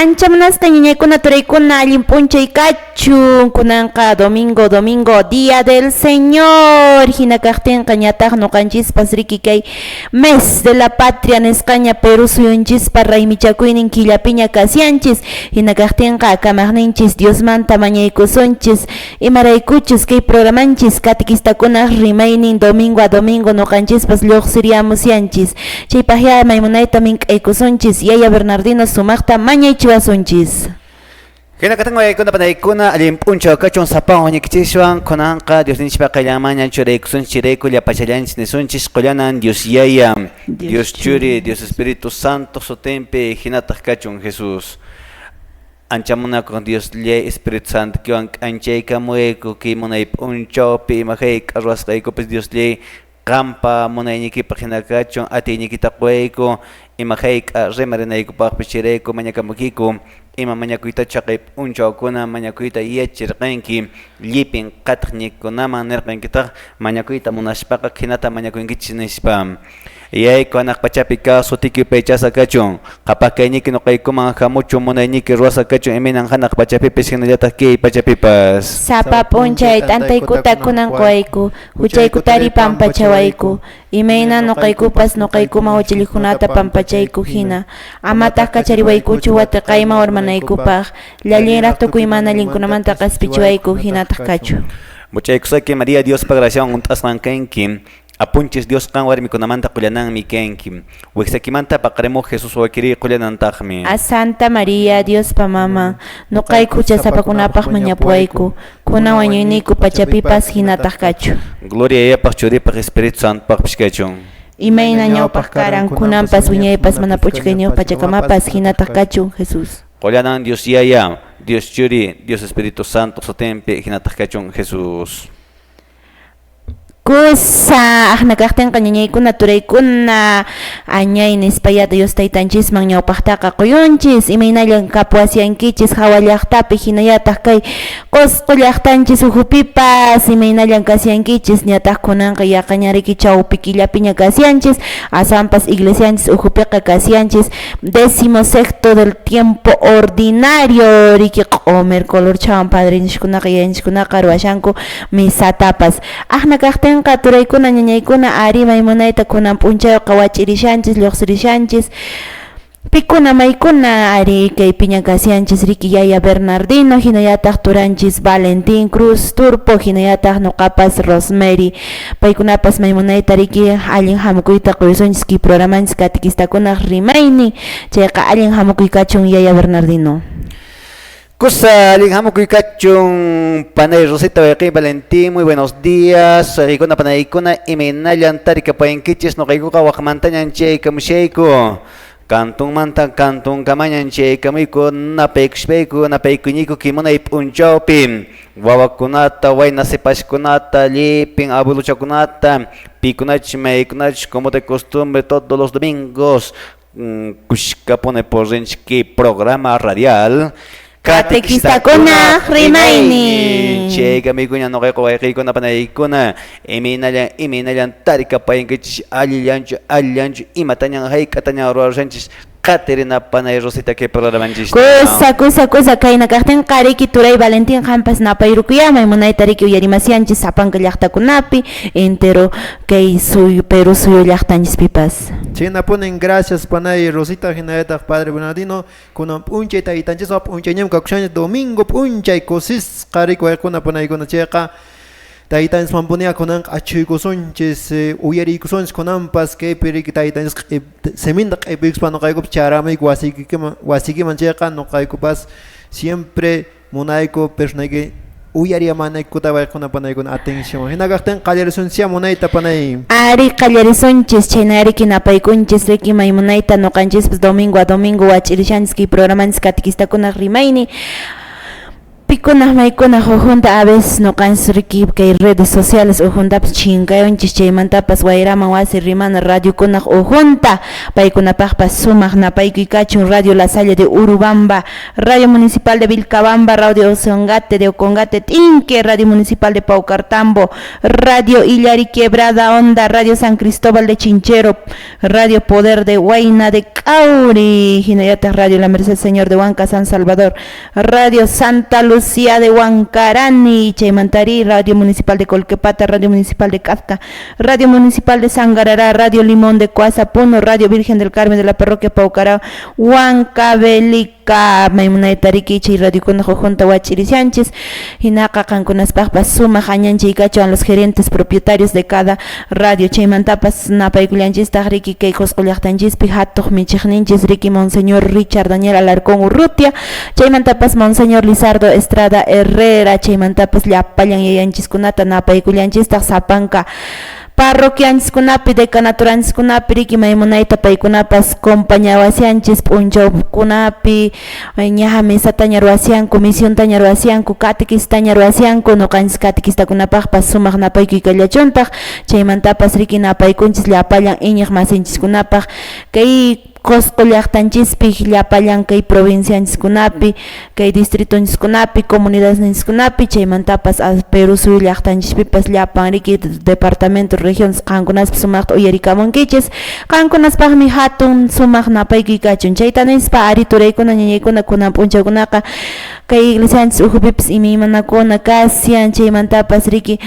Ancha munasqa ñañaykuna turaykuna allin p'unchay kachun kunanqa domingo domingo día del Señor hina kaqtinqa ñataq ñuqanchispas riki kay mes de la patria nisqaña Perú suyunchispa raymichakuynin killapiña kasyanchis hina kaqtinqa kamaqninchis Diosmanta mañaykusunchis imaraykuchus kay programanchis catequistakunaq rimaynin domingo a domingo ñuqanchispas lluqsiriamusyanchis chaypaqya maymunayta mink'aykusunchis yaya Bernardino sumaqta mañaychiwasunchis. Hina kaqtin wawaykuna panaykuna allin p'unchaw kachun sapan wañukichiswan kunanqa Diosninchikpa qayllanmanña churaykusunchis chayrayku llapachallanchis nisunchis qullanan Dios Yaya, Dios Churi, Dios Espíritu Santo sutinpi hinataq kachun Jesús. Ancha munakuq Diosllay Espíritu Santoykiwan k'anchaykamuyku kay munay p'unchawpi ima hayk'a ruwasqaykupis Diosllay qampa munayniykipaq hina kachun atiyniykita quwayku ima hayk'a rimarinaykupaqpis chayrayku mañakamukiku ima mañakuytachu chaqay p'unchawkuna mañakuyta yachirqanki llipin qatiqniykunaman nirqankitaq mañakuyta munaspaqa hinata mañakunkichis nispa. Yayku hanaq pachapi kaq sutiyki paychasqa kachun, qhapaq kayniyki ñuqaykuman hamuchun munayniyki ruwasqa kachun imaynan hanaq pachapipis hinallataq kay pachapipas. Sapa p'unchay t'antaykuta kunan quwayku, huchaykutari pampachawayku, imayna ñuqaykupas ñuqaykuman huchallikuqkunata pampachayku hina, amataq kachariwaykuchu watiqayman urmanaykupaq, llallinraq tukuy mana allinkunamanta q'ispichiwayku, hinataq kachun. Much'aykusqayki María Diospa graciawan hunt'asqan kanki, Apunchis Dios qan warmikunamanta qullananmi kanki, wiksakimanta paqarimuq Jesús wawakiriy qullanantaqmi. A Santa María, Diospa maman, ñuqayku huchasapakunapaq mañapuwayku, kunan wañuyniyku pachapipas hinataq kachun. Gloria Yayapaq, Churipaq, Espíritu Santopaqpis kachun. Imayna ñawpaq karan, kunanpas, wiñaypas, mana p'uchukayniyuq pachakamapas, hinataq kachun, Jesús. Qullanan Dios Yaya, Dios Churi, Dios Espíritu Santo sutinpi, hinataq kachun, Jesús. Kusa aqna kaqtinqa ñañaykuna turaykuna añay nispayá Dios taytanchisman ñawpaqtaqa quyunchis imaynallan kapuwasyankichis hawa llaqtapi hinallataq kay Qusqu llaqtanchis ukhupipas imaynallan kasyankichis ñataq kunanqa yaqaña riki chawpi killapiña kasyanchis aswanpas iglesianchis ukhupiqa kasyanchis décimo sexto del tiempo ordinario riki q'umir colorchawan padrinchiskunaqa yayanchikkunaqa ruwashanku misatapas. Aqna kaqtinqa turaykuna ñañaykuna ari maymunayta kunan p'unchayqa wach'irishanchis lluqsirishanchis pikuna maykuna ari kaypiña kasyanchis riki yaya Bernardino hinallataq turanchis Valentín Cruz Turpo hinallataq ñuqapas Rosemary paykunapas maymunayta riki allin hamukuyta quysunchis kay programanchis catequistakunaq rimaynin chayqa allin hamukuy kachun yaya Bernardino. Kusa allin hamukuy kachun panay Rosita wayqiy Valentín, muy buenos días. Wayqiykuna panaykuna imaynallan tarikapayankichis ñuqaykuqa waqmantañan chaykamushayku. Kantunmanta kantunkamañan chaykamuyku napaykushpayku napaykuñiyku kimunay p'unchawpi wawakunata wayna sipaskunata llipin abueluchakunata pikunachus maykunachus como de costumbre todos los domingos kushkapuni purinchik kay programa radial Catequistakunaq rimaynin. Chayqa mikuña ñuqayqa wayqiykuna panaykuna imaynallan imaynallan tarikapayankichis allillanchu allillanchu imatañan hayk'atañan ruwarushanchis qatirina panay Rosita kay programanchista. Kusa kusa kusa kayna kaqtinqa riki turay Valentín qampas napayrukuyamay munayta riki uyarimasianchis sapanka llaqtakunapi entero kay suyu Perú suyu llaqtanchispipas. Chaynapunin gracias panay Rosita hinallataq padre Bernardino kunan p'unchay taytanchisqa p'unchayñam kakushanchis domingo p'unchay kusisqa riki waykuna panaykuna chayqa taytanchismanpunia kunanqa achhuykusunchis uyariykusunchis kunanpas kaypi riki taytanchisqa siminta q'ipiykuspa ñuqaykupas charamuyku wasiykiman wasiykiman chayqa ñuqaykupas siempre munayku personayki uyariyamanaykuta waykuna panaykuna atención hina kaqtin qallarisunchis munayta panay. Ari qallarisunchis chhayna riki napaykunchis riki maymunayta ñuqanchispas domingo a domingo wach'irishanchis kay programanchis catequistakunaq rimaynin. Pikunaq maykunaq ukhunta a veces nuqanchis riki kay redes sociales ukhuntapas chinkayunchis, chaymantapas Wayraman Wasi Rimana radiokunaq ukhunta, paykunapaqpas sumaq napaykuy kachun. Radio La Salle de Urubamba, Radio Municipal de Vilcabamba, Radio Ozongate de Ocongate Tinque, Radio Municipal de Paucartambo, Radio Illari Quebrada Onda, Radio San Cristóbal de Chinchero, Radio Poder de Huayna de Cauri, hinallataq Radio La Merced Señor de Huanca San Salvador, Radio Santa Lucía de Huancarani, chaymantari Radio Municipal de Colquepata, Radio Municipal de Kafka, Radio Municipal de Sangarará, Radio Limón de Coazapuno, Radio Virgen del Carmen de la Parroquia Paucarao, Huancavelica, maymunayta riki chay radiokunaq ukhunta wachirishanchis, hinaqa qankunaspaqpas sumaq añanchay kachun los gerentes propietarios de cada radio. Chaymantapas napaykullanchistaq riki kay Qusqu llaqtanchispi hatuq michiqninchis riki Monseñor Richard Daniel Alarcón Urrutia, chaymantapas Monseñor Lizardo Estrada Herrera, chaymantapas llapallan yayanchiskunata napaykullanchistaq sapanka parroquianchiskunapi, decanaturanchiskunapi riki maymunayta paykunapas compañawasianchis p'unchawkunapi, ñaja mesataña ruwasianku, misiontaña ruwasianku, catequistaña ruwasianku, nuqanchis catequistakunapaqpas sumaq napaykuy kallachuntaq. Chaymantapas riki napaykunchis llapallan iñiq masinchiskunapaq kay Qusqu llaqtanchispi, llapallan kay provincianchiskunapi, kay distritonchiskunapi, comunidadninchiskunapi, chaymantapas Perú suyu llaqtanchispipas llapan riki departamento, regiones qankunaspa sumaqta uyarikamunkichis, qankunaspaqmi hatun sumaq napaykuy kachun. Chayta nispa ari turaykuna ñañaykuna kunan p'unchawkunaqa kay iglesianchis ukhupipas imaymanakuna kashan, chaymantapas riki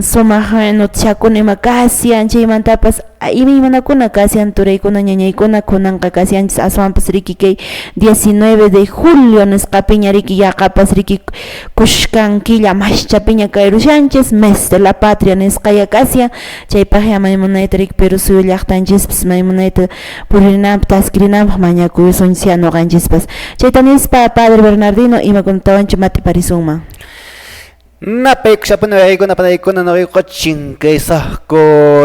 sumaq noticiakuna ima kashan, chaymantapas imaymanakuna kashan turaykuna ñañaykuna kunanqa kashanchis aswanpas riki kay 19 de julio nisqapiña riki yaqapas riki kushkan killa maschapiña kayrushanchis, mes de la patria nisqaya kashan, chaypaqya maymunayta riki Perú suyu llaqtanchispas maymunayta purinanpaq taskirinanpaq mañakuyusunchis nuqanchispas. Chayta nispa Padre Bernardino imakunatawanchu mat'iparisunman. Napaykushapuni waykuna panaykuna nuqaykuqa chinkaysaqku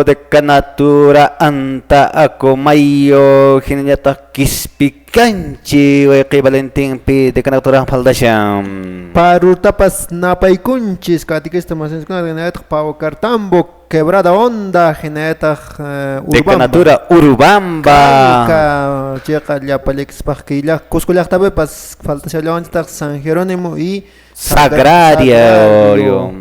decanatura Anta Acomayo hinallataq Quispicanchi wayqi Valentinpi decanatura faltashan. Parurtapas napaykunchis catequista masinchikuna hinallataq Paucartambo, Quebrada Honda, hinallataq Urubamba. Decanatura Urubamba. Calca, chayqa llapallaykispaq kay Cusco llaqtapipas faltashallawanchistaq San Jerónimo y Sagrario.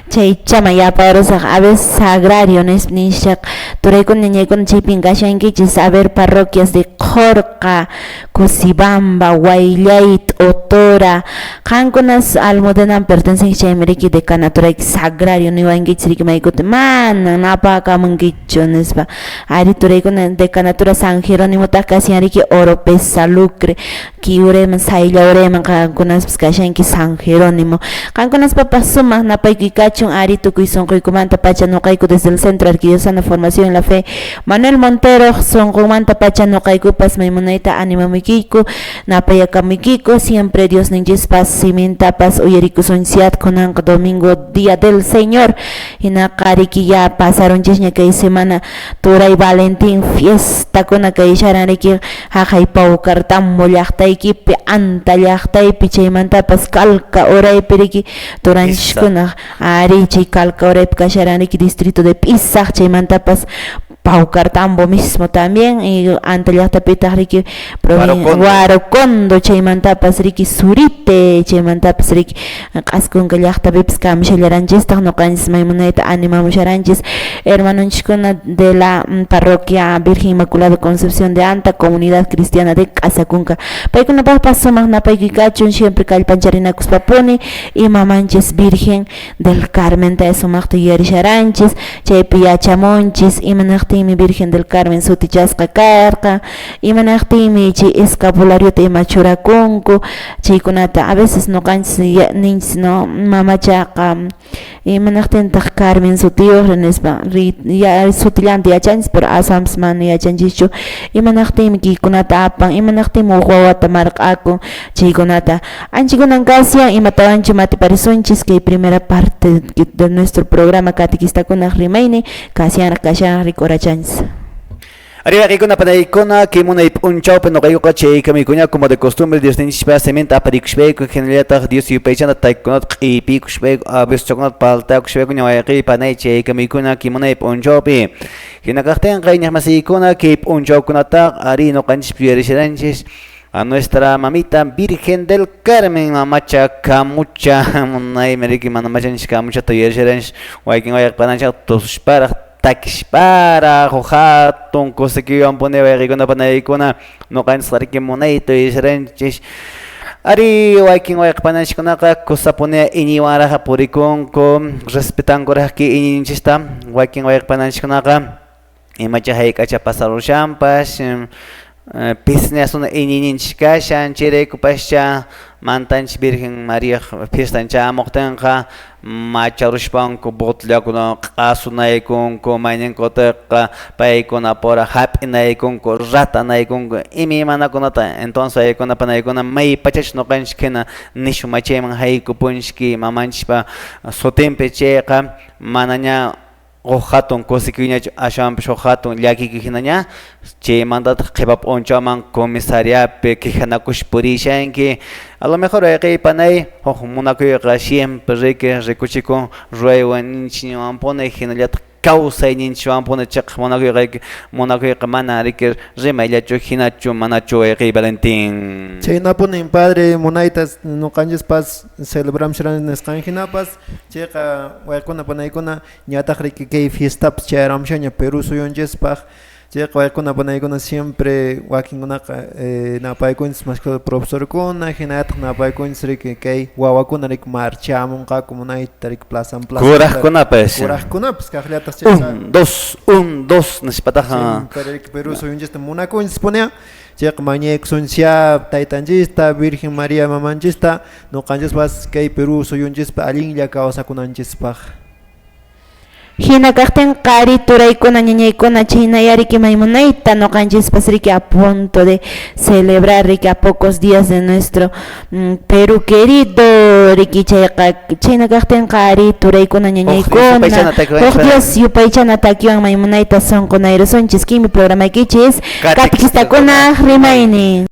Chay chama yaparusaq a veces sagrario nishaq turaykuna ñañaykuna chaypin kashankichis, a ver parroquias de Jorca, Cusibamba, Huayllay, Otora, qankunas Almudenan pertenecen chaymi riki decanaturayki sagrario niwankichis riki maykuta mana napakamunkichu nispa. Ari turaykuna decanatura San Jerónimotaq kashan riki Oropesa, Lucre, Kiureman, Sayllaurayman qankunaspas kashanki San Jerónimo. Qankunaspapas sumaq napaykuy kachun ari tukuy sunquykumanta pacha nuqayku desde el Centro Arquidiocesano Formación en la Fe Manuel Montero sunqunmanta pacha nuqaykupas maymunayta animamuykiku napayakamuykiku siempre Dios ninchispas simintapas uyarikusunchis kunanqa domingo día del Señor hinaqa riki ya pasarunchisña kay semana turay Valentín fiestakuna kaysharan riki haqay Paucartambo llaqtaykipi Anta llaqtaypi chaymantapas Calca uraypi riki turanchiskuna ari chay Calca uraypi kasharan riki distrito de Pisac chaymantapas Paucartambo mismo también y Anta llaqtapitaq riki Huarocondo chaymantapas riki Zurite chaymantapas riki Q'askunka llaqtapipas kamishallaranchistaq nuqanchis maymunayta animamusharanchis hermanonchiskuna de la parroquia Virgen Inmaculada Concepción de Anta, comunidad cristiana de Q'asakunka, paykunapaqpas sumaq napaykuy kachun siempre kallpancharinakuspapuni y mamanchis Virgen del Carmen ta sumaqta yuyarisharanchis chaypi yachamunchis imanaqtinmi Virgen del Carmen sutichasqa karqa imanaqtinmi chay escapulariota ima churakunku chaykunata a veces nuqanchis ninchis no mamachaqa imanaqtintaq Carmen sutiyuq nispa sutillanta yachanchis pero aswanpas mana yachanchischu imanaqtinmi kaykunata apan imanaqtinmi huk wawata marq'akun chaykunata anchikunan kashan imatawanchu matiparisunchis kay primera parte de nuestro programa catequistakunaq rimaynin kashanraq kashanraq rikurachanchis. Arriba kikuna panaykuna kimunay p'unchawpi nuqaykuqa chaykamikuña como de costumbre Dios ninchishpa cementa aparikushpayku hinallataq Dios yupaychana taykunata q'ipikushpayku abischakunata paltakushpayku ñawayqi panay chaykamikuna kimunay p'unchawpi hina kaqtinqa iñaqmasiykuna kay p'unchawkunataqa ari nuqanchis yuyarisharanchis a nuestra mamita Virgen del Carmen, mamacha kamucha, munay meriki manamachanchis kamuchata yuyarisharanchis waykin wayaq pananchaq tusushparaq takishpara hatun kusikuywan puni wayqikuna panaykuna nuqanchis riki munayta yuyarisharanchis ari wakin wayqpananchikkunaqa kusapuni iñiywanraq purikunku respetankuraq kay iñiyninchista wakin wayqpananchikkunaqa imacha hayk'acha pasarushanpas pisñasuna iñiyninchis kashan chayraykupascha mantanchis Virgen María fiestan chamuqtinqa macharushpanku botellakuna q'asunaykunku mayninkutaqa paykunapura hap'inaykunku ratanaykunku imaymanakunata entonces paykuna panaykuna maypachachus nuqanchik hina nishu machayman haykupunchik mamanchikpa sutinpi chayqa manaña huk hatun kusikuyñachu aswanpas huk hatun llakikuy hinaña chaymantataq qhipa p'unchawman comisariapi quejanakush purishanki a lo mejor wayqiy panay huk munakuyqa siempre riki rikuchikun ruwayninchikwanpuni hinallataq kawsayninchikwanpuni chayqa munakuyqa munakuyqa mana riki rimayllachu hinachu manachu wayqiy Valentín. Chaynapunin padre munaytas nuqanchispas celebramos nisqan hinapas chayqa waykuna panaykuna ñataq riki kay fiestapas chayaramushaña Perú suyunchispaq chayqa waykuna panaykuna siempre wakinkunaqa napaykunchis más que profesorkuna hinallataq napaykunchis riki kay wawakuna riki marchamunqaku munayta riki plaza en plaza kuraqkunapas kuraqkunapas kaqllataq chayqa 1 2 1 2 nispataqa siempre riki Perú suyunchista munakunchis punia chayqa mañaykusunchis taytanchista Virgen María mamanchista nuqanchispas kay Perú suyunchispa allinlla kawsakunanchispaq. Hina kaqtin qari turaykuna ñañaykuna chaynayariki maymunayta nuqanchispas riki a punto de celebrar riki a pocos días de nuestro Perú querido riki chayqa chayna kaqtin qari turaykuna ñañaykuna huk Dios yupaychana takiwan maymunayta sunqunayrusunchis kimi programaykichis katikistakuna rimaynin.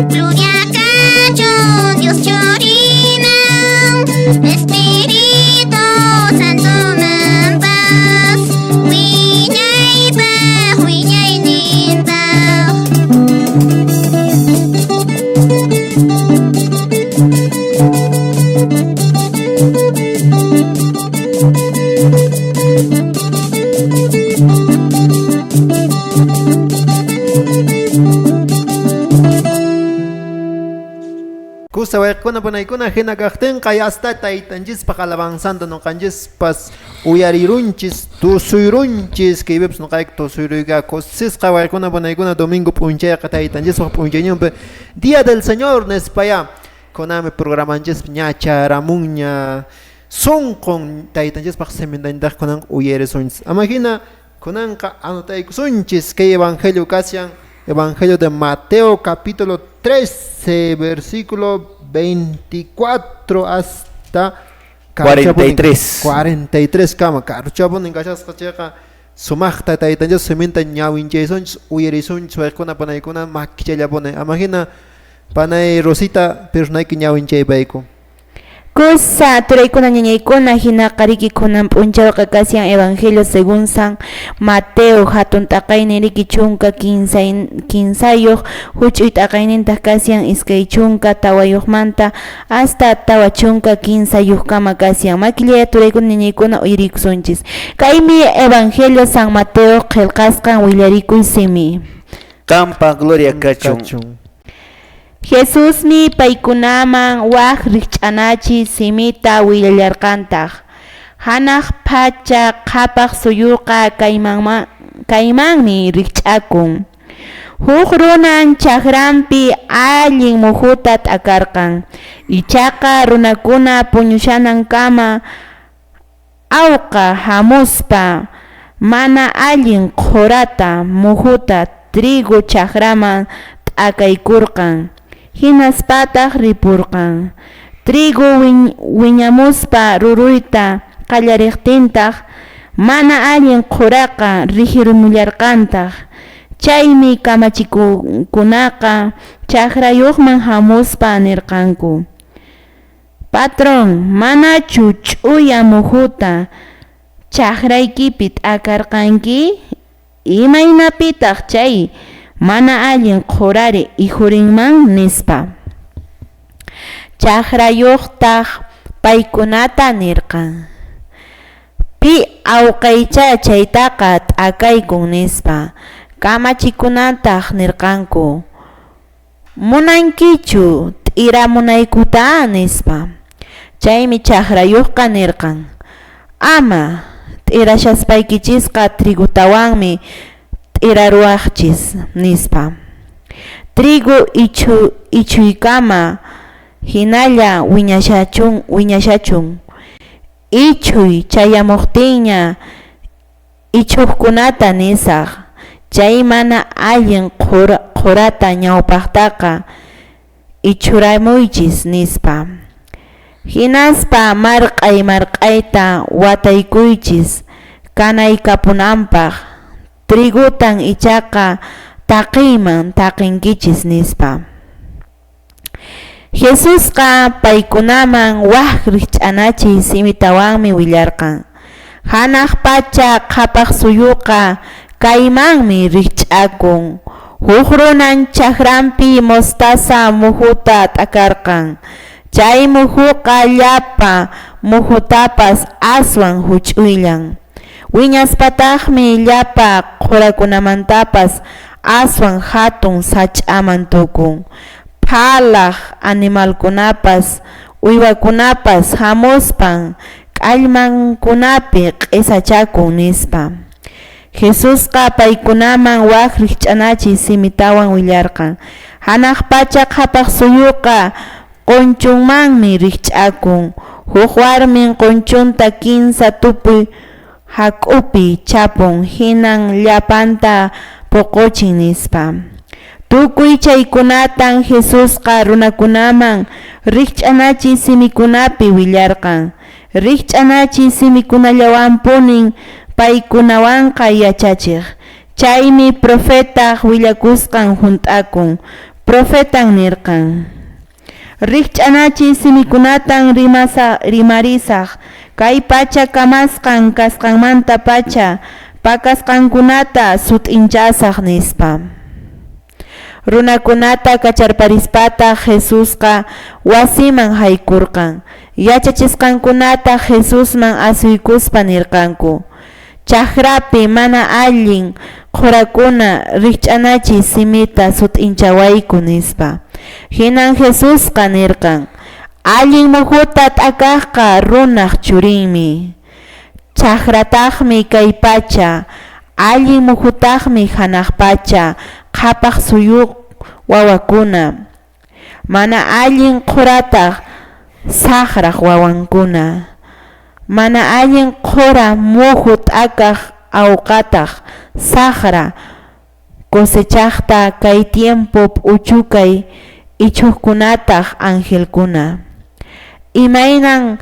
Gloria Espíritu Santomanpas, wiñaypaq wiñayninpaq. Kusa wayqikuna panaykuna hina kaqtinqa hasta taytanchispaq alabanzanta nuqanchispas uyarirunchis tusuyrunchis kaypipas nuqayku tusuyruyqa kusisqa wayqikuna panaykuna domingo p'unchayqa taytanchispaq p'unchayninpi Día del Señor nispaya kunami programanchispi ña charamunña sunqun taytanchispaq simintañataq kunanqa uyarisunchis ama hina kunanqa anotaykusunchis kay evangelio kashan Evangelio de Mateo capítulo 13 versículo 24 hasta 43. 43 kama karuchapunin kashasqa chayqa sumaqta taytanchis siminta ñawinchaysunchis uyarisunchis wayqikuna panaykuna makichallapuni ama hina panay Rosita pirnayki ñawinchaypayku. Kusa turaykuna ñañaykuna hinaqa riki kunan p'unchawqa kashan Evangelio según San Mateo hatun t'aqaynin riki chunka kinsayuq huch'uy t'aqaynintaq kashan 24manta hasta 43kama kashan makillaya turaykuna ñañaykuna uyarikusunchis. Kaymi Evangelio San Mateo qillqasqan willarikuy simi. Qampa gloria kachun. Jesusmi paykunaman wak rikch'anachi simita willallarqantaq. Hanaq pacha qhapaq suyuqa kaymanmi rikch'akun. Huk runan chakranpi allin muhuta t'akarqan. Ichaqa runakuna puñushanankama awqa hamuspa mana allin qhurata muhuta trigo chakraman t'akaykurqan. Hinaspataq ripurqan. Trigo wiñamuspa ruruyta qallariqtintaq mana allin qhuraqa rihirimullarqantaq. Chaymi kamachikukunaqa chakrayuqman hamuspa nirqanku: Patrón, manachu ch'uya muhuta chakraykipi t'akarqanki? Imaynapitaq chay mana allin qhurari ikhurinman nispa. Chakrayuqtaq paykunata nirqan: Pi awqaycha chaytaqa t'akaykun nispa. Kamachikunataq nirqanku: Munankichu t'iramunaykuta nispa. Chaymi chakrayuqqa nirqan: Ama t'irashaspaykichisqa trigutawanmi t'iraruwaqchis nispa. Trigo ichuykama hinalla wiñashachun. Ichuy chayamuqtinña ichuqkunata nisaq. Chay mana allin qhurata ñawpaqtaqa ichuramuychis nispa. Hinaspa marq'ay marq'ayta wataykuychis kanaykapunanpaq. Trigutan ichaqa taqiyman taqinkichis nispa. Jesusqa paykunaman wak rikch'anachiy simitawanmi willarqan. Hanaq pacha qhapaq suyuqa kaymanmi rikch'akun. Huk runan chakranpi mostaza muhuta t'akarqan. Chay muhuqa llapa muhutapas aswan huch'uyllan. Wiñaspataqmi llapa qhurakunamantapas aswan hatun sach'aman tukun. Phalaq animalkunapas uywakunapas hamuspan k'allmankunapi q'isachakun nispa. Jesusqa paykunaman wak rikch'anachiy simitawan willarqan. Hanaq pacha qhapaq suyuqa qunchunmanmi rikch'akun. Huk warmin qunchunta kinsa tupuy hak'upi chapun hinan llapanta puquchin nispa. Tukuy chaykunatan Jesusqa runakunaman rikch'anachiy simikunapi willarqan. Rikch'anachiy simikunallawanpunin paykunawanqa yachachiq. Chaymi profetaq willakusqan hunt'akun. Profetan nirqan: Rikch'anachiy simikunatan rimarisaq, kay pacha kamasqan kasqanmantapacha pakasqankunata sut'inchasaq, nispa. Runakunata kacharparispataq Jesusqa wasiman haykurqan. Yachachisqankunataq Jesusman asuykuspa nirqanku: Chakrapi mana allin qhurakuna rikch'anachiy simita sut'inchawayku, nispa. Hinan Jesusqa nirqan: Allin muhuta t'akaqqa runaq churinmi. Chakrataqmi kay pacha, allin muhutaqmi hanaq pacha qhapaq suyu wawakuna. Mana allin qhurataq saqraq wawankuna. Mana allin qhura muhu t'akaq awqataq saqra cosechaqta kay tiempo p'uchukay ichhuqkunataq angelkuna. Imaynan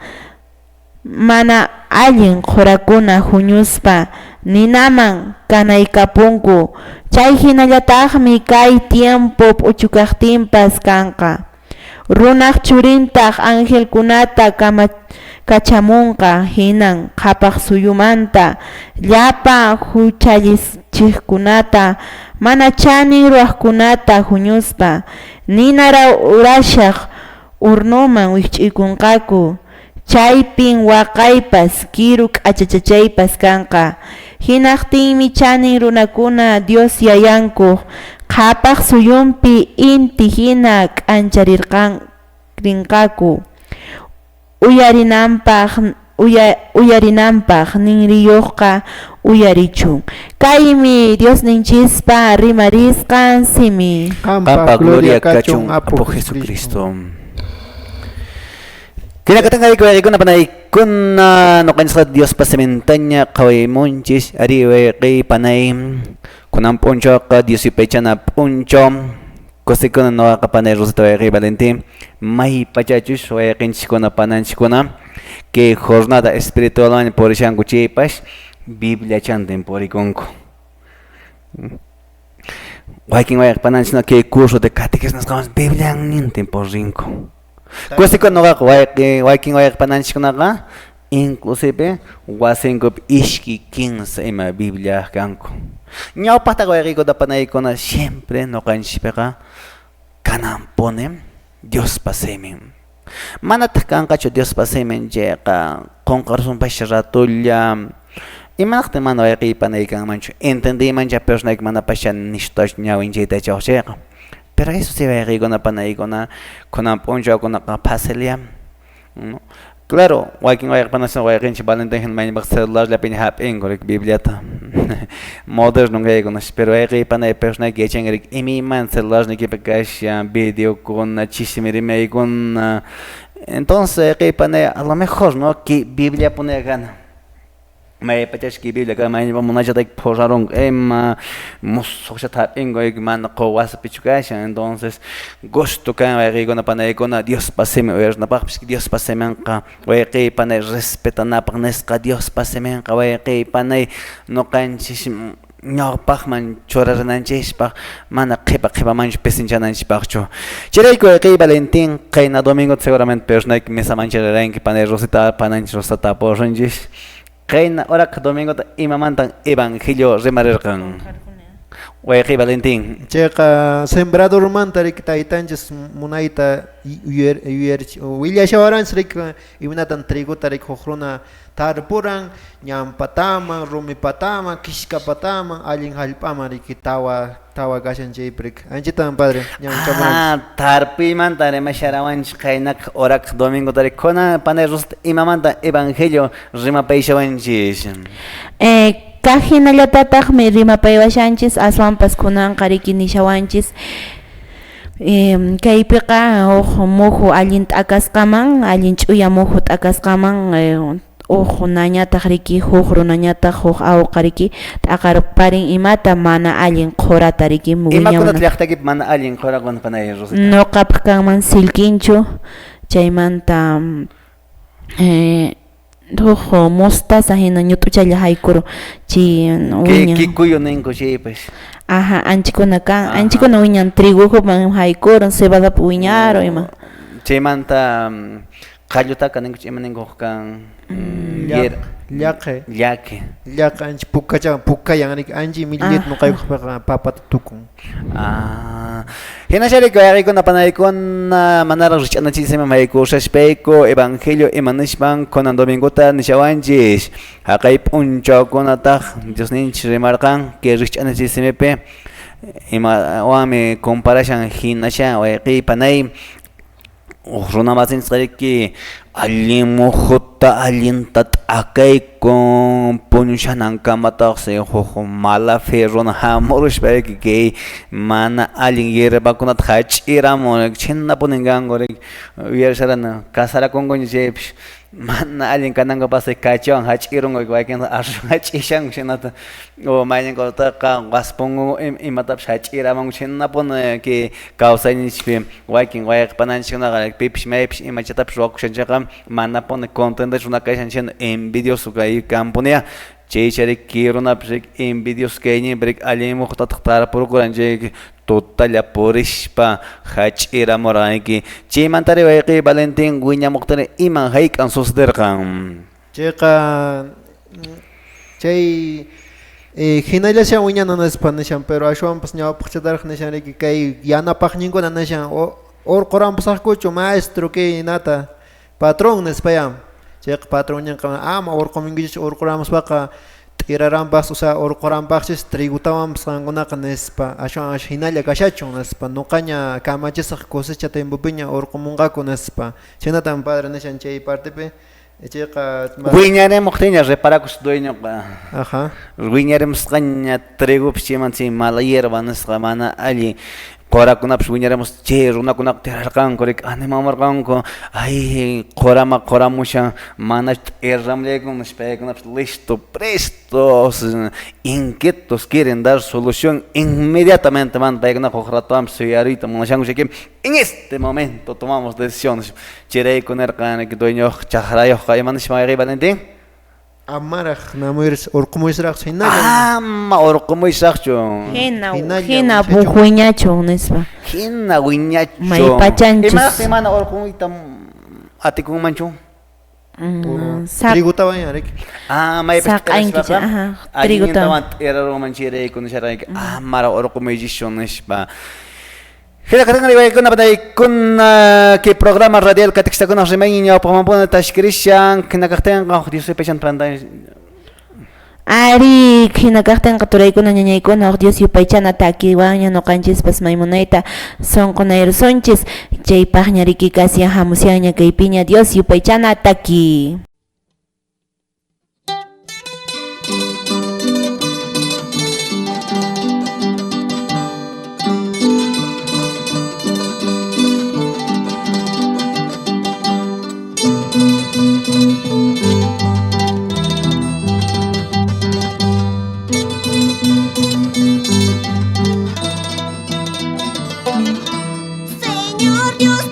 mana allin qhurakuna huñuspa ninaman kanaykapunku, chay hinallataqmi kay tiempo p'uchukaqtinpas kanqa. Runaq churintaq angelkunata kachamunqa, hinan qhapaq suyumanta llapa huchallichiqkunata mana chanin ruwaqkunata huñuspa nina rawrashaq hornoman wikch'uykunqaku, chaypin waqaypas kiru k'achachachaypas kanqa. Hinaqtinmi chanin runakuna Dios yayankuq qhapaq suyunpi inti hina k'ancharinqaku. Uyarinanpaq ninriyuqqa uyarichun. Kaymi Diosninchispa rimarisqan simi. Qampa gloria kachun Apu Jesucristo. Kinakatanqa waykuna panaykuna noqanchisqa Diospa simintaña qhawaymunchis ari wayqi panay kunan p'unchawqa Dios yupaychana p'unchaw kusikuna noqaqa panay Rosita wayqi Valentín may pachachus wayqinchiskuna pananchiskuna kay jornada espiritualwan purishanku chaypas Biblia chantin purikunku. Wakin wayqi pananchiskuna kay curso de catequesis nisqawan Biblianintin purinku. Kusikuna noqaqa wakin wayqi pananchiskunaqa inclusive wasinkupi ishki kinsa ima Biblia kanku. Ñawpaqtaqa wayqikuna panaykuna siempre noqanchispiqa kananpuni Diospa simin. Manataq kanqachu Diospa simin chayqa qunqarusunpascha ratulla. Imanaqtin mana wayqiy panay kanmanchu entendiymancha personayki manapascha nishutachu ñawinchayta chawaq chayqa. Pero eso sí wayqiykuna panaykuna kunan p'unchawkunaqa facilya. ¿No? Claro, wakin wayqi panasqa wayqinchik Valentín hina mayninpiqa celularllapiña hap'inku riki Bibliata. Moderno kaykunash, pero wayqiy panay personayki yachanki riki imayman celularniykipi kashan videokuna, chismi rimaykuna. Entonces wayqiy panay a lo mejor, ¿no? Ki Biblia puni kana. May pachachus kay Biblia kan mayninpiqa munachatayki phurrarunku ima musuqllata hap'inku mana quwasipichu kashan. Entonces gusto kan wayqiykuna panaykuna Diospa simin uyarinapaqpis Diospa siminqa wayqiy panay respetanapaq nisqa Diospa siminqa wayqiy panay noqanchis ñawpaqman churarinanchispaq mana qhipa qhipamanchu pisinchananchispaqchu. Chayrayku wayqiy Valentín qayna domingo seguramente personayki misaman churaranki panay Rosita pananchis Rosita tapurunchis. Qayna horaqa domingota imamantan evangelio rimarirqan. Wayqiy Valentín. Chayqa sembradormanta riki taytanchis munayta willashawaranchis riki imaynatan trigota riki huk runa tarpuran ñan pataman, rumi pataman, kishka pataman, allin hallp'aman riki tawa kashan chaypi riki. Anchatan padre ñawinchamuranchis. Tarpuymanta rimasharawanchis qaynaqa horaqa domingota riki kunan panay Rosita imamanta evangelio rimapayshawanchis. Kaq hinallatataqmi rimapaywashanchis aswanpas kunanqa riki nishawanchis kaypiqa huk muhu allin t'akasqaman, allin ch'uya muhu t'akasqaman huk nañataq riki huk runañataq huk awqa riki t'aqarparin imata mana allin qhurata riki Imakunata llaqtaykipi mana allin qhurakuna panay Rosita? Nuqapaq kanman silkinchu chaymanta huk mostaza hina ñut'uchalla haykuru chay wiñan. Kikuyu ninku chaypas. Aja, anchikuna kan, anchikuna wiñan triguman haykurun, cebadapi wiñarun ima. Chaymanta qallutaka ninkuch ima ninkuq kan llaqe llaqe llaqe ancha pukacha pukayan riki ancha millet nuqaykuqpiqa papata tukun. Hinashariki wayqikuna panaykuna manaraq rikch'anachisima maykushashpayku evangelio ima nishpan kunan domingota nishawanchis haqay p'unchawkunataq Diosninchis rimarqan kay rikch'anachisimipi imawanmi comparashan hinasha wayqiy panay runa masinchis allin muhuta allinta t'akaykun puñushanankamataqsi huk mala fe runa hamurushpayki kay mana allin hierbakunata hach'iramun chhinapunin kanku riki uyarisharani casarakunkuña chaypish mana allin kanankupaqsi kachiwan hach'irunku wakinta arruwan hach'ishanku shinata o mayninkunataqa qaspunku imatapish hach'iramunku chinapuni kay kawsayninchikpi wakin wayqipananchikkunaqa pipish maypish imachatapish ruwakushanchikqa manapuni contentachu runa kashan chayna envidioso kay kanpuniya chaychari kay runapish envidioso kayninpi riki allin muhutataq tarpurkuran chay tutalla purishpa hach'iramurqanki chaymantari wayqiy Valentín wiñamuqtari iman hayk'an sucederqan. Chayqa chay hinallashan wiñana nispa nishan pero ashwanpas ñawpaqchataraq nishan riki kay yanapaqninkuna nishan urquranpasaqkuchu maestro kay nata patrón nispayam chayqa patronninqa ama urqumunkichis urquramuspaqa t'iraranpas o sea urquranpaqchis trigutawanpas qankunaqa nispa ashwan ash hinalla kashachun nispa nuqaña kamachisaq cosecha tiempopiña urqumunqaku nispa chhaynatan padre nishan chay partepi chayqa wiñarimuqtiña reparakus dueñoqa. Ajá. Wiñarimusqaña trigopis chayman chay mala hierba nisqa mana allin qorakunapish wiñarimus chay runakunaqa tirarqanku riki animamurqanku ay qorama qoramushan mana t'irramllaykun nishpaykunapish listo prestos inquietos quieren dar solución inmediatamente man paykunaqa huk ratuwanpis suyariyta munashanku chayki en este momento tomamos decisiones chayrayku nirqan dueñoq chakrayuqqa ima nishpa wayqiy Valentín. Amaraq namuyris urqumuysraqchu hinalla ama urqumuysaqchu hina hina wiñachu nispa hina wiñachu maypachanchus imaraqtin mana urqumuyta atikunmanchu trigutawan riki maypas allintawan t'irarunman chayrayku nisharqayki amara urqumuychischu nishpa. Hina riwaykuna panaykuna kay programa radial katikistakuna rimaynin ñawpaqmanpuni tashkirishan hina kaqtinqa Dios yupaychan pantalla. Ari hina kaqtinqa turaykuna ñañaykuna huk Dios yupaychana takiwanña nuqanchispas maymunayta sunqunayrusunchis chaypaqña riki kasyan hamusyanña kaypiña Dios yupaychana taki. Señor Dios,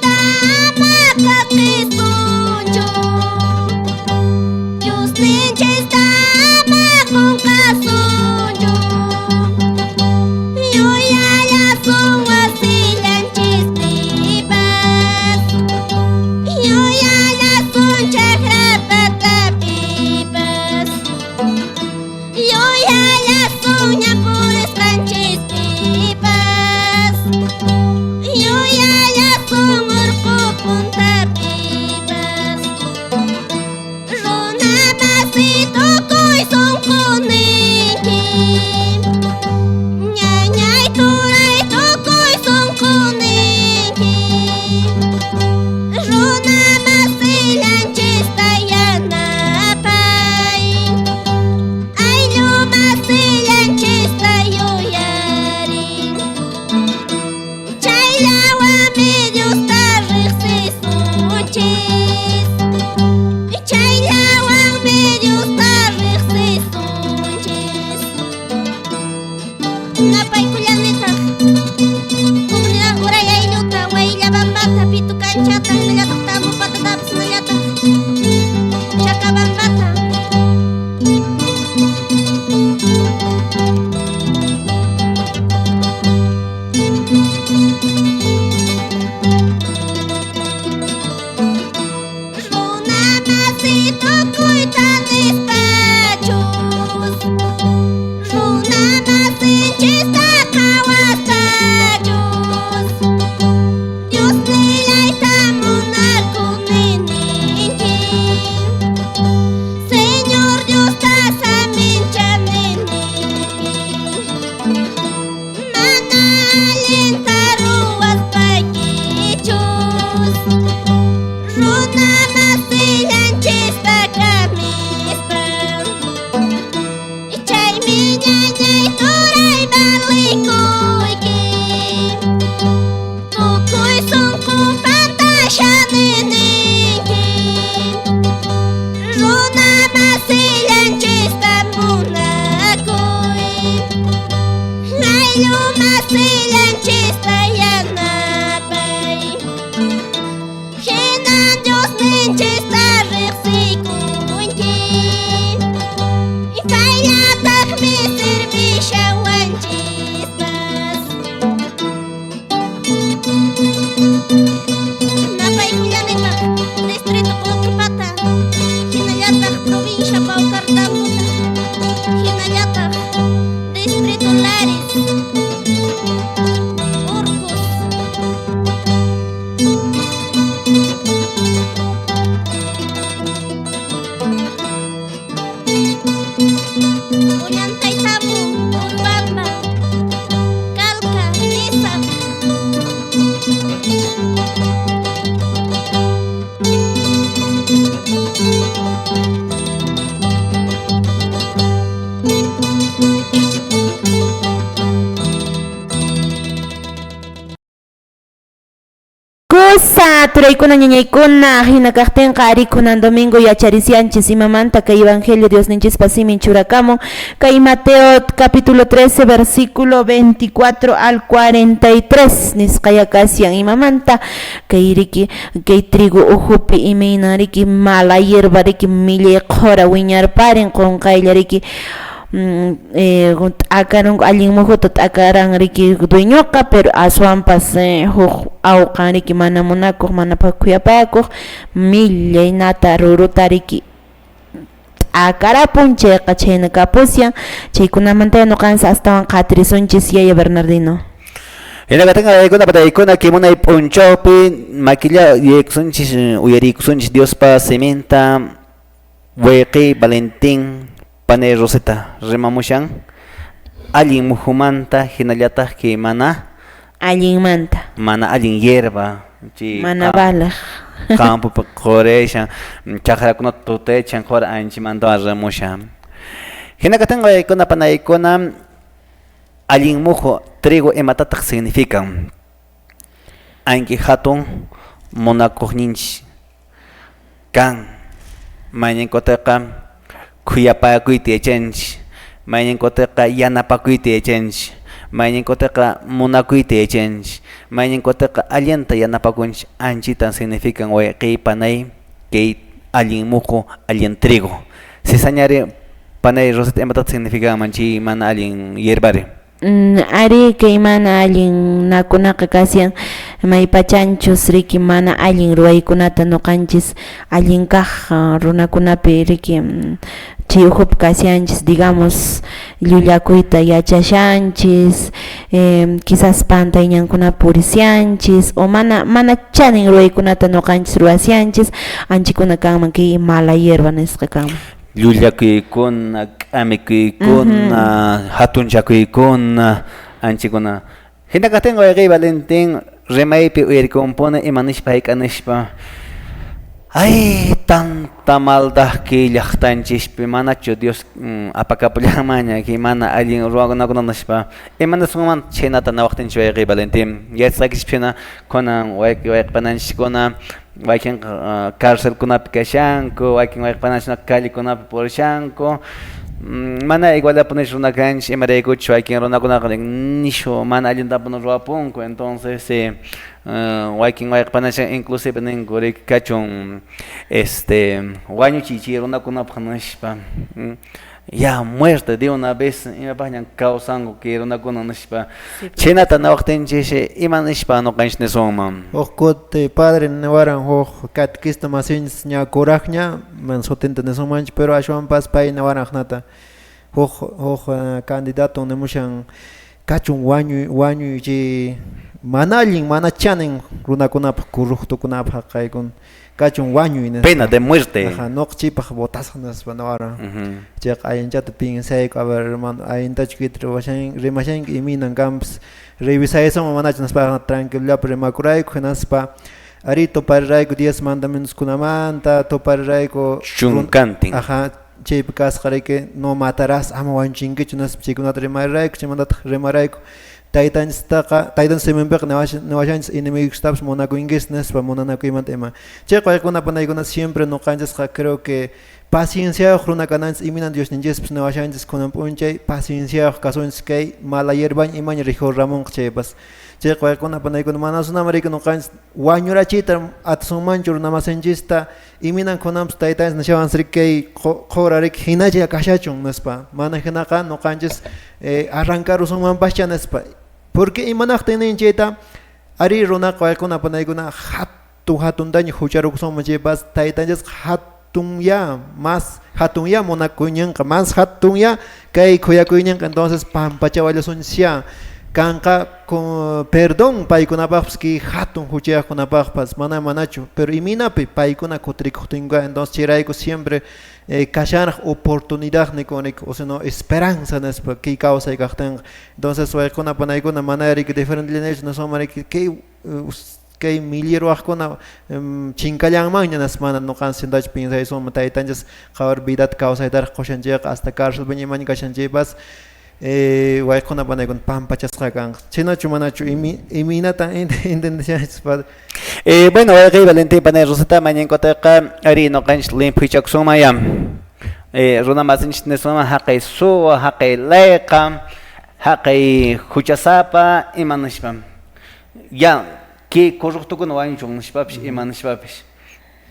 Runa masillanchista munakuy, ayllu masillanchista yanapay. Hinan Diosninchista riqsikunki, payllataqmi servishawanchispas. Napaykullanipaq distrito Qullqipata, hinallataq provincia Paucartambuta, hinallataq distrito Lares, Urcos. Ollantaytambo, Urubamba, Calca, Pisac. Kusa turaykuna ñañaykuna hina kaqtinqa ari kunan domingo yacharisianchis imamanta kay evangelio Diosninchispa simin churakamun kay Mateo capítulo 13 versículo 24 al 43 nisqaya kasian imamanta kay riki kay trigo uhupi imayna riki mala hierba riki millay qhora wiñarparin qunqaylla riki t'akarunku allin muhuta t'akaran riki dueñoqa pero aswanpas huk awqan riki mana munakuq mana khuyapayakuq millaynata ruruta riki t'akarapun chayqa chhayna kapusian chaykunamanta ñuqanchis astawan qhatirisunchis yaya Bernardino. Hinakatinqa yaykuna pataykuna kimunay p'unchawpi makilla yaykusunchis uyariykusunchis Diospa siminta wayqiy Valentín panay Rosita rimamushan allin muhumanta hinallataq kay mana allinmanta mana allin hierba chay mana balaq campopi qurishan chakrakunata tutaychan qura anchimantawan rimushan. Hinakatinqa yaykuna panaykuna allin muhu trigo imatataq significan anki hatun munakuqninchis kan mayninkuteqa khuyapakuyta yachanchis mayninkuteqa yanapakuyta yachanchis mayninkuteqa munakuyta yachanchis mayninkuteqa allinta yanapakunchis anchitan significan wayqiy panay kay allin muhu allin trigo sisañari panay Rosita imatataq significanman chay mana allin hierbari. Ari kay mana allin nakunaqa kasian maypachanchus riki mana allin ruwaykunata ñuqanchis allin kaq runakunapi riki chay ukhupi kasianchis digamos llullakuyta yachashanchis quizás pantay ñankunapi purisianchis o mana chanin ruwaykunata ñuqanchis ruwasianchis anchikuna kanman kay mala hierba nisqa kanman. Llullakuykuna, k'amikuykuna, hatunchakuykuna, anchikuna. Hina kaqtinqa wayqiy Valentín rimaypi uyarikumpuni ima nishpa hayk'anishpa ay tanta maldad kay llaqtanchispi manachu Dios apakapullanmanña kay mana allin ruwakunakuna nishpa ima nisunman chhaynata nawaqtinchis wayqiy Valentín yachasqaykichispi hina kunan wayqipananchiskuna wakinqa carcelkunapi kashanku wakin wayqipananchiskuna callekunapi purishanku mana igualapunichu runa kanchis imaraykuchus wakin runakunaqa nishu mana allintapuni ruwapunku entonces wakin wayqipananchis inclusive ninku riki kachun wañuchiy chay runakunapaq nishpa ya muerte de una vez imapaqñan kawsanku kay runakuna nishpa chhaynata nawaqtinchis ima nishpa ñuqanchis nisunman. Huk kuti padre niwaran huk catequista masinchis ña kuraqña man sutinta nisunmanchu pero ashwanpas pay niwaran aqnata huk candidato nimushan kachun wañuy chay mana allin mana chanin runakunapaq corruptokunapaq haqaykun kachun wañuy nispa. Pena de muerte. Ajá, ñuqchipaq votasqa nispa niwaran. Chayqa allinchata piensayku a ver hermano allintachu kayta rimashanki imaynan kanpas revisaysunman manachu nispaqa tranquilollapi rimakurayku hinaspa ari tuparirayku 10 mandamientoskunamanta tuparirayku chunkantin. Ajá, chaypi kasqarayki no matarás ama wañuchinkichu nispa chaykunata rimarirayku chaymantataq rimarayku taytanchistaqa taytanchis siminpiqa niwashanchis enemigustapas munakunkis nispa munanakuymanta ima. Chay waykuna panaykuna siempre ñuqanchisqa creo que Pacienciayuq runa kananchis iminan Diosninchispis niwashanchis kunan p'unchay pacienciayuq kasunchis kay mala hierbaña imaña rikhuriramunqa chaypas. Chayqa wayqikuna panaykuna mana sunaman riki nuqanchis wañurachiyta atisunmanchu runamasinchista iminan kunanpis taytanchis nishawanchis riki kay qura riki hinachalla kashachun nispa. Mana hinaqa nuqanchis arrankarusunmanpascha nispa. Porque imanaqtin nin chayta ari runaqa wayqikuna panaykuna hatun hatuntaña hucharukusunman chaypas taytanchisqa hatunya mas hatunya munakuyninqa mas hatunya kay khuyakuyninqa entonces pampachawallasunchisyá kanqa perdón paykunapaqpas kay hatun huchayaqkunapaqpas mana manachu pero imaynapi paykuna kutirikuqtinkuqa entonces chayrayku siempre kashanraq oportunidad nikun o sino esperanza nispa kay kawsay kaqtinqa entonces wayqikuna panaykuna mana riki diferente nisunman riki kay kay millay ruwaqkuna chinkallanmanña nispa mana nuqanchis sintachu piensaysunman taytanchis qhawar vidata kawsaytaraq qushan chayqa hasta cárcelpiña imaña kashan chaypas wayqikuna panaykuna pampachasqa kanqa chhaynachu manachu imaynatan entendeshanchis padre. Bueno, wayqiy Valentín panay Rosita mañankutaqa ari nuqanchis limphuchakusunman ya. Runa masinchis nisunman haqay suwa, haqay layqa, haqay huchasapa ima nispa. Ya kay corruptokuna wañuchun nishpapis ima nishpapis.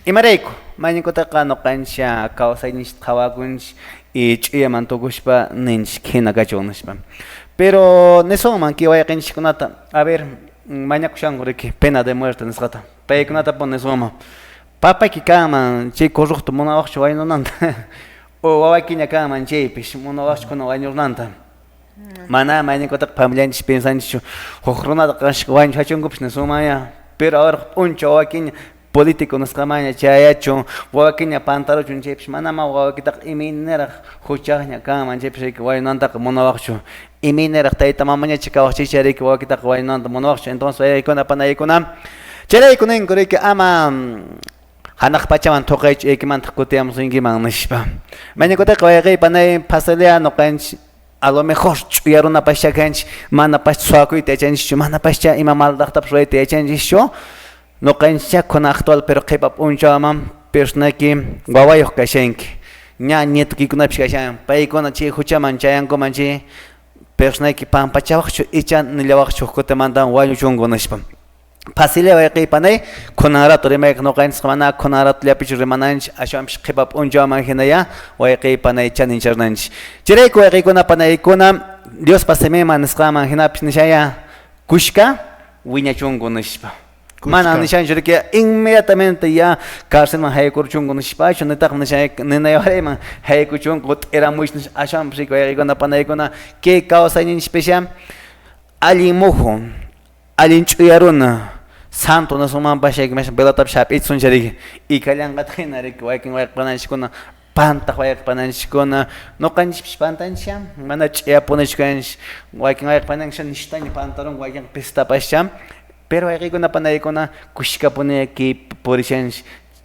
Imarayku mañankutaqa nuqanchis kawsayninchis qhawakunchis y ch'uyaman tukushpa ninchis hina kachun nispa. Pero nisunman kay wayqinchiskunata a ver mañakushanku riki pena de muerte nisqata. Paykunata pun nisunman papayki kanman chay corrupto munawaqchu wañunanta o wawaykiña kanman chaypis munawaqchu kuna wañurnanta. Mana mañankutaqa familianchis piensanchischu huk runata wañuchachunkupis nisunman ya. Pero ahora p'unchaw wawakiña político nisqamaña chayachun wawakiña pantaruchun chaypis manama wawakitaqa imaynaraq huchaqña kanman chaypis riki wañunantaqa munawaqchu. Imaynaraq tayta mamañacha kawaq chaycha riki wawakitaqa wañunanta munawaqchu. Entonces wayaykuna panaykuna chayrayku ninku riki ama hanaq pachaman thuqaychu aykimantaq kutiyamusunkiman nispa. Mañankutaqa wayqiy panay phasilya nuqanchis a lo mejor ch'uya runapascha kanchis manapascha suwakuyta yachanchischu manapascha ima maldaqtapas ruwayta yachanchischu nuqanchis kuna actual pero qhipa p'unchawman personayki wawayuq kashanki ña nietukikunapis kashan paykuna chay huchaman chayankuman chay personayki pampachawaqchu icha nillawaqchu huk kutimanta wañuchunku nispa. Phasilla wayqiy panay kunan rato rimayqa nuqanchis mana kunan ratollapichu rimananchis ashwanpis qhipa p'unchawman hinaya wayqiy panay chanincharnanchis. Chayrayku wayqiykuna panaykuna Diospa siminman nisqanman hinapis nishaya kushka wiñachunku nispa. Mana nishanchu riki inmediatamente ya cárcelman haykurchunku nishpachu nitaq nishay ninayawarayman haykuchunku t'iramuych nispa ashwanpis riki wayqiykuna panaykuna kay kawsayninchikpisha allin muhu allin ch'uya runa santo nisunmanpas chaykimashan velatapis hap'ichisunchik riki ikallanqataq hina riki wakin wayqipananchiskuna pantaq wayqipananchiskuna nuqanchispis pantanchischa mana ch'uyapunichu kanchis wakin wayqipananchis nishtaña pantarunku wakinqa pisitapascha pero wayqiykuna panaykuna kushkapuni kay purishanchis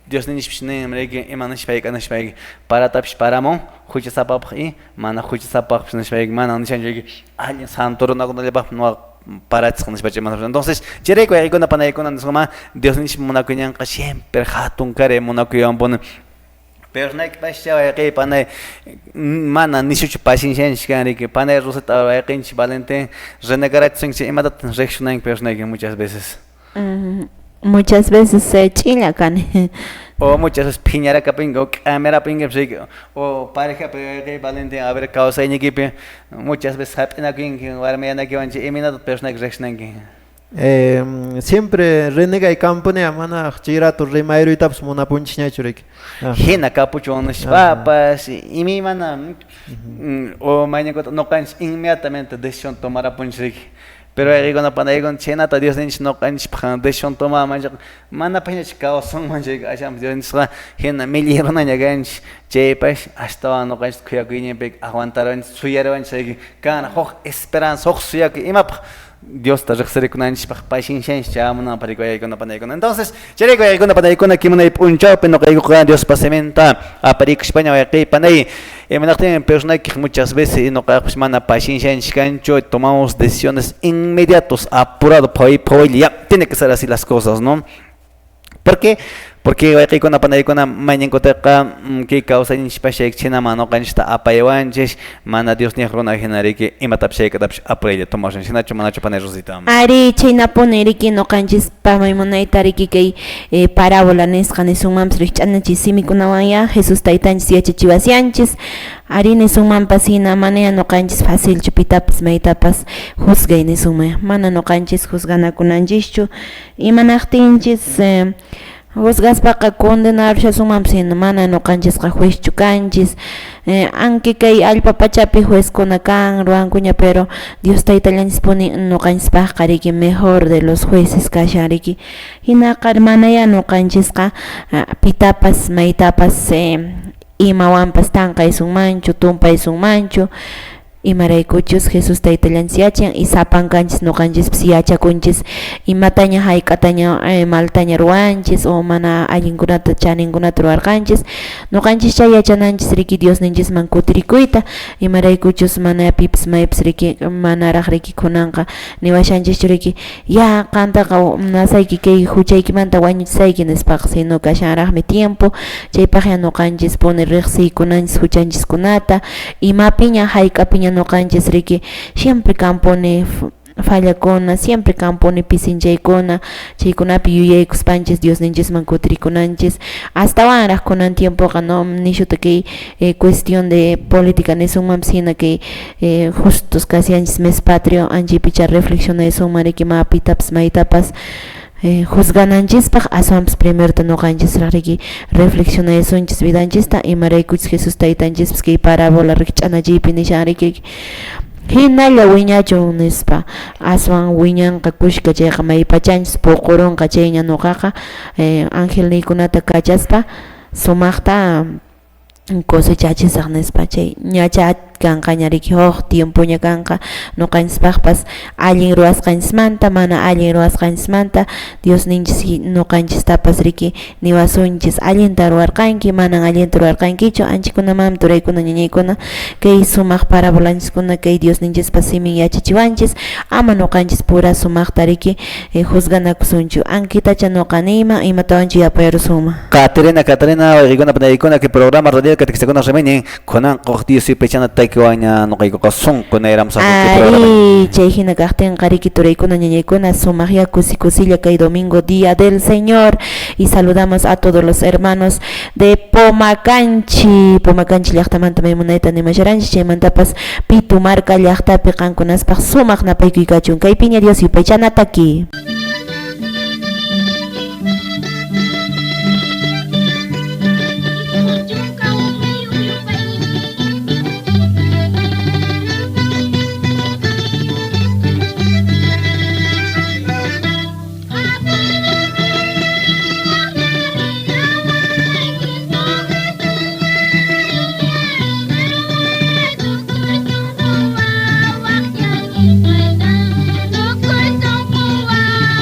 Diosninchispis nin riki ima nishpayki nishpayki paratapis paramun huchasapapaq y mana huchasapapaqpis nishpayki mana nishanchu riki allin santo runakunallapaqpis nuqa parachisqa nishpacha entonces chayrayku wayqiykuna panaykuna nisqama Diosninchis munakuyninqa siempre hatun karay munakuywanpuni. Pero naykipascha wayqiy panay mana nishuchu paciencianchis kan riki panay Rosita wayqinchis Valentín renegarachisunchis imatataq riqshunanki pero muchas veces. Muchas veces ch'inlla kani. O muchas veces phiñarakapinki o k'amirapinki riki o parejapi wayqiy Valentín a ver kawsaynikipi muchas veces hap'inakunki warmiyanakiwan chay imaynataq personayki riqshinanki. Siempre renegay kampunea mana chay rato rimayruytapas munapunchisñachu riki. Hina kapuchun nishpapas imaymana o mañakuta nuqanchis inmediatamente decisión tomarapunchis riki. Pero wayqiykuna panaykuna chhaynata Diosninchis nuqanchispaq decisión tomaman chayqa manapasñachu kawsunman chayqa ashanpas Diosninchisqa hina millay runaña kanchis chaypash ashtawan nuqanchis khuyakuyninpi aguantaruwanchis suyariwanchis riki kanraq huk esperanza huk suyakuy imapaq Diosta riqsirikunanchispaq paciencianchis chayamunanpaq riki wayqiykuna panaykuna. Entonces chayrayku wayqiykuna panaykuna kimunay p'unchawpi nuqaykuqa Diospa siminta aparikuspaña wayqiy panay imanaqtinmi personaykiq muchas veces nuqaykupas mana paciencianchis kanchu tomamos decisiones inmediatos apurado phaway phawaylla ya tiene que ser así las cosas, ¿no? ¿Por qué? Porque wayqiykuna panaykuna mayninkuteqa kay kawsayninchis chaychinaman nuqanchista apaywanchis mana Dios niq runa hina riki imatapish hayk'atapish apuraylla tomashan shinachu manachu panay Rosita. Ari chaynapuni riki nuqanchis pamay munayta riki kay parábola nisqa nisunmanpas rikch'anachis simikunawan Jesús taytanchis yachachiwasyanchis ari nisunmanpas hina manaya nuqanchis facilchu pitapas maytapas juzgay nisunman mana nuqanchis juzganakunanchischu imanaqtinchis juzgaspaqa condenarushasunmanpas hina mana nuqanchisqa juezchu kanchis anki kay allpa pachapi juezkuna kan ruwankuña pero Dios taytallanchispuni nuqanchispaqqa riki mejor de los jueces kashan riki hinaqa manaya nuqanchisqa pitapas maytapas imawanpas tanqaysunmanchu tumpaysunmanchu imaraykuchus Jesús taytallanchis yachan y sapankanchis nuqanchispas yachakunchis imataña hayk'ataña maltaña ruwanchis o mana allinkunata chaninkunata ruwarqanchis nuqanchis chay yachananchis riki Diosninchisman kutirikuyta imaraykuchus mana pipas maypas riki manaraq riki kunanqa niwashanchischu riki ya qantaqa nasayki kay huchaykimanta wañuchisayki nispaqa sino kashanraqmi tiempo chaypaqya nuqanchis puni riqsiykunanchis huchanchiskunata imapiña hayk'apiña nuqanchis riki siempre kanpuni fallakuna siempre kanpuni pisinchaykuna chaykunapi yuyaykuspanchis Diosninchisman kutirikunanchis astawanraq kunan tiempoqa no nishuta kay cuestión de política nisunmanpas hina kay justos kasyanchis mes patrio anchaypicha reflexionaysunman riki ma pitapas maytapas juzgananchispaq aswanpas primerota nuqanchisraq riki reflexionaysunchis vidanchista imaraykuchis Jesús taytanchispas kay parábola rikch'anachiypi nishan riki hinalla wiñachun nispa aswan wiñanqa kushka chayqa maypachanchis puqurunqa chayña nuqaqa angelniykunata kachaspa sumaqta cosechachisaq nispa chay ñacha kanqaña riki huk tiempoña kanqa nuqanchispaqpas allin ruwasqanchismanta mana allin ruwasqanchismanta Diosninchis nuqanchistapas riki niwasunchis allinta ruwarqanki manan allinta ruwarqankichu anchikunamanmi turaykuna ñañaykuna kay sumaq parábolanchiskuna kay Diosninchispa simin yachachiwanchis ama nuqanchis pura sumaqta riki juzganakusunchu ankitacha nuqa niyman imatawanchu yapayarusunman. Caterina Caterina wayqiykuna panaykuna kay programa radial catequistakuna rimaynin kunan quq Dios yupaychana taykiwanña nuqaykuqa sunqu nayramusaq kay programa. Ari chay hina kaqtinqa riki turaykuna ñañaykuna sumaqya kusi kusilla kay domingo día del Señor y saludamos a todos los hermanos de Pomacanchi Pomacanchi llaqtamanta maymunayta nimasharanchis chaymantapas Pitumarca llaqtapi qankunaspaq sumaq napaykuy kachun kaypiña Dios yupaychana taki. Wow.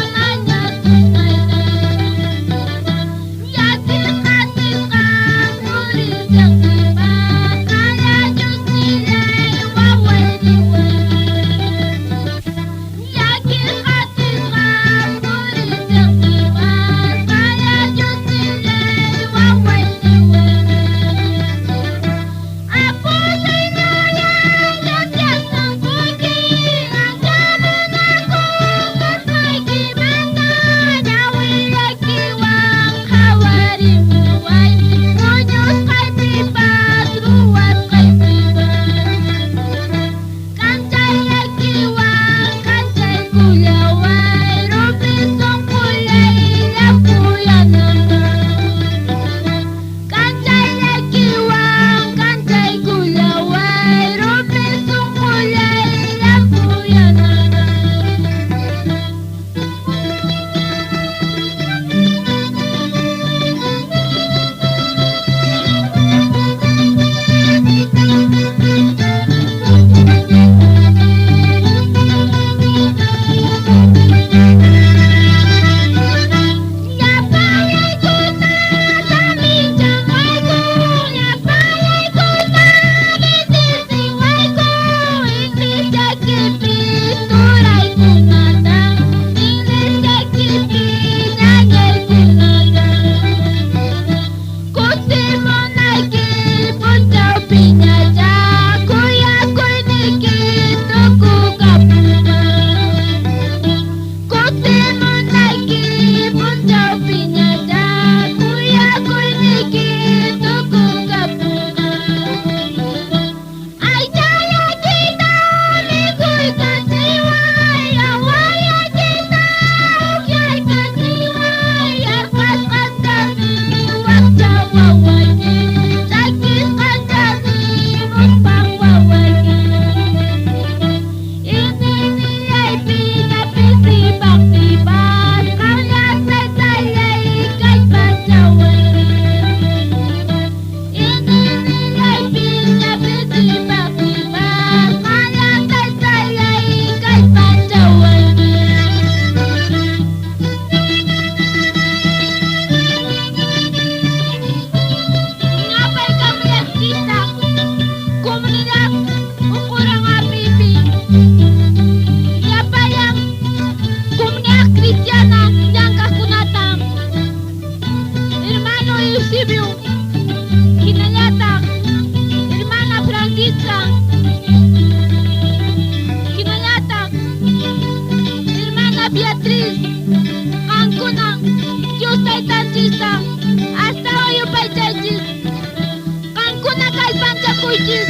Kallpanchakuychis.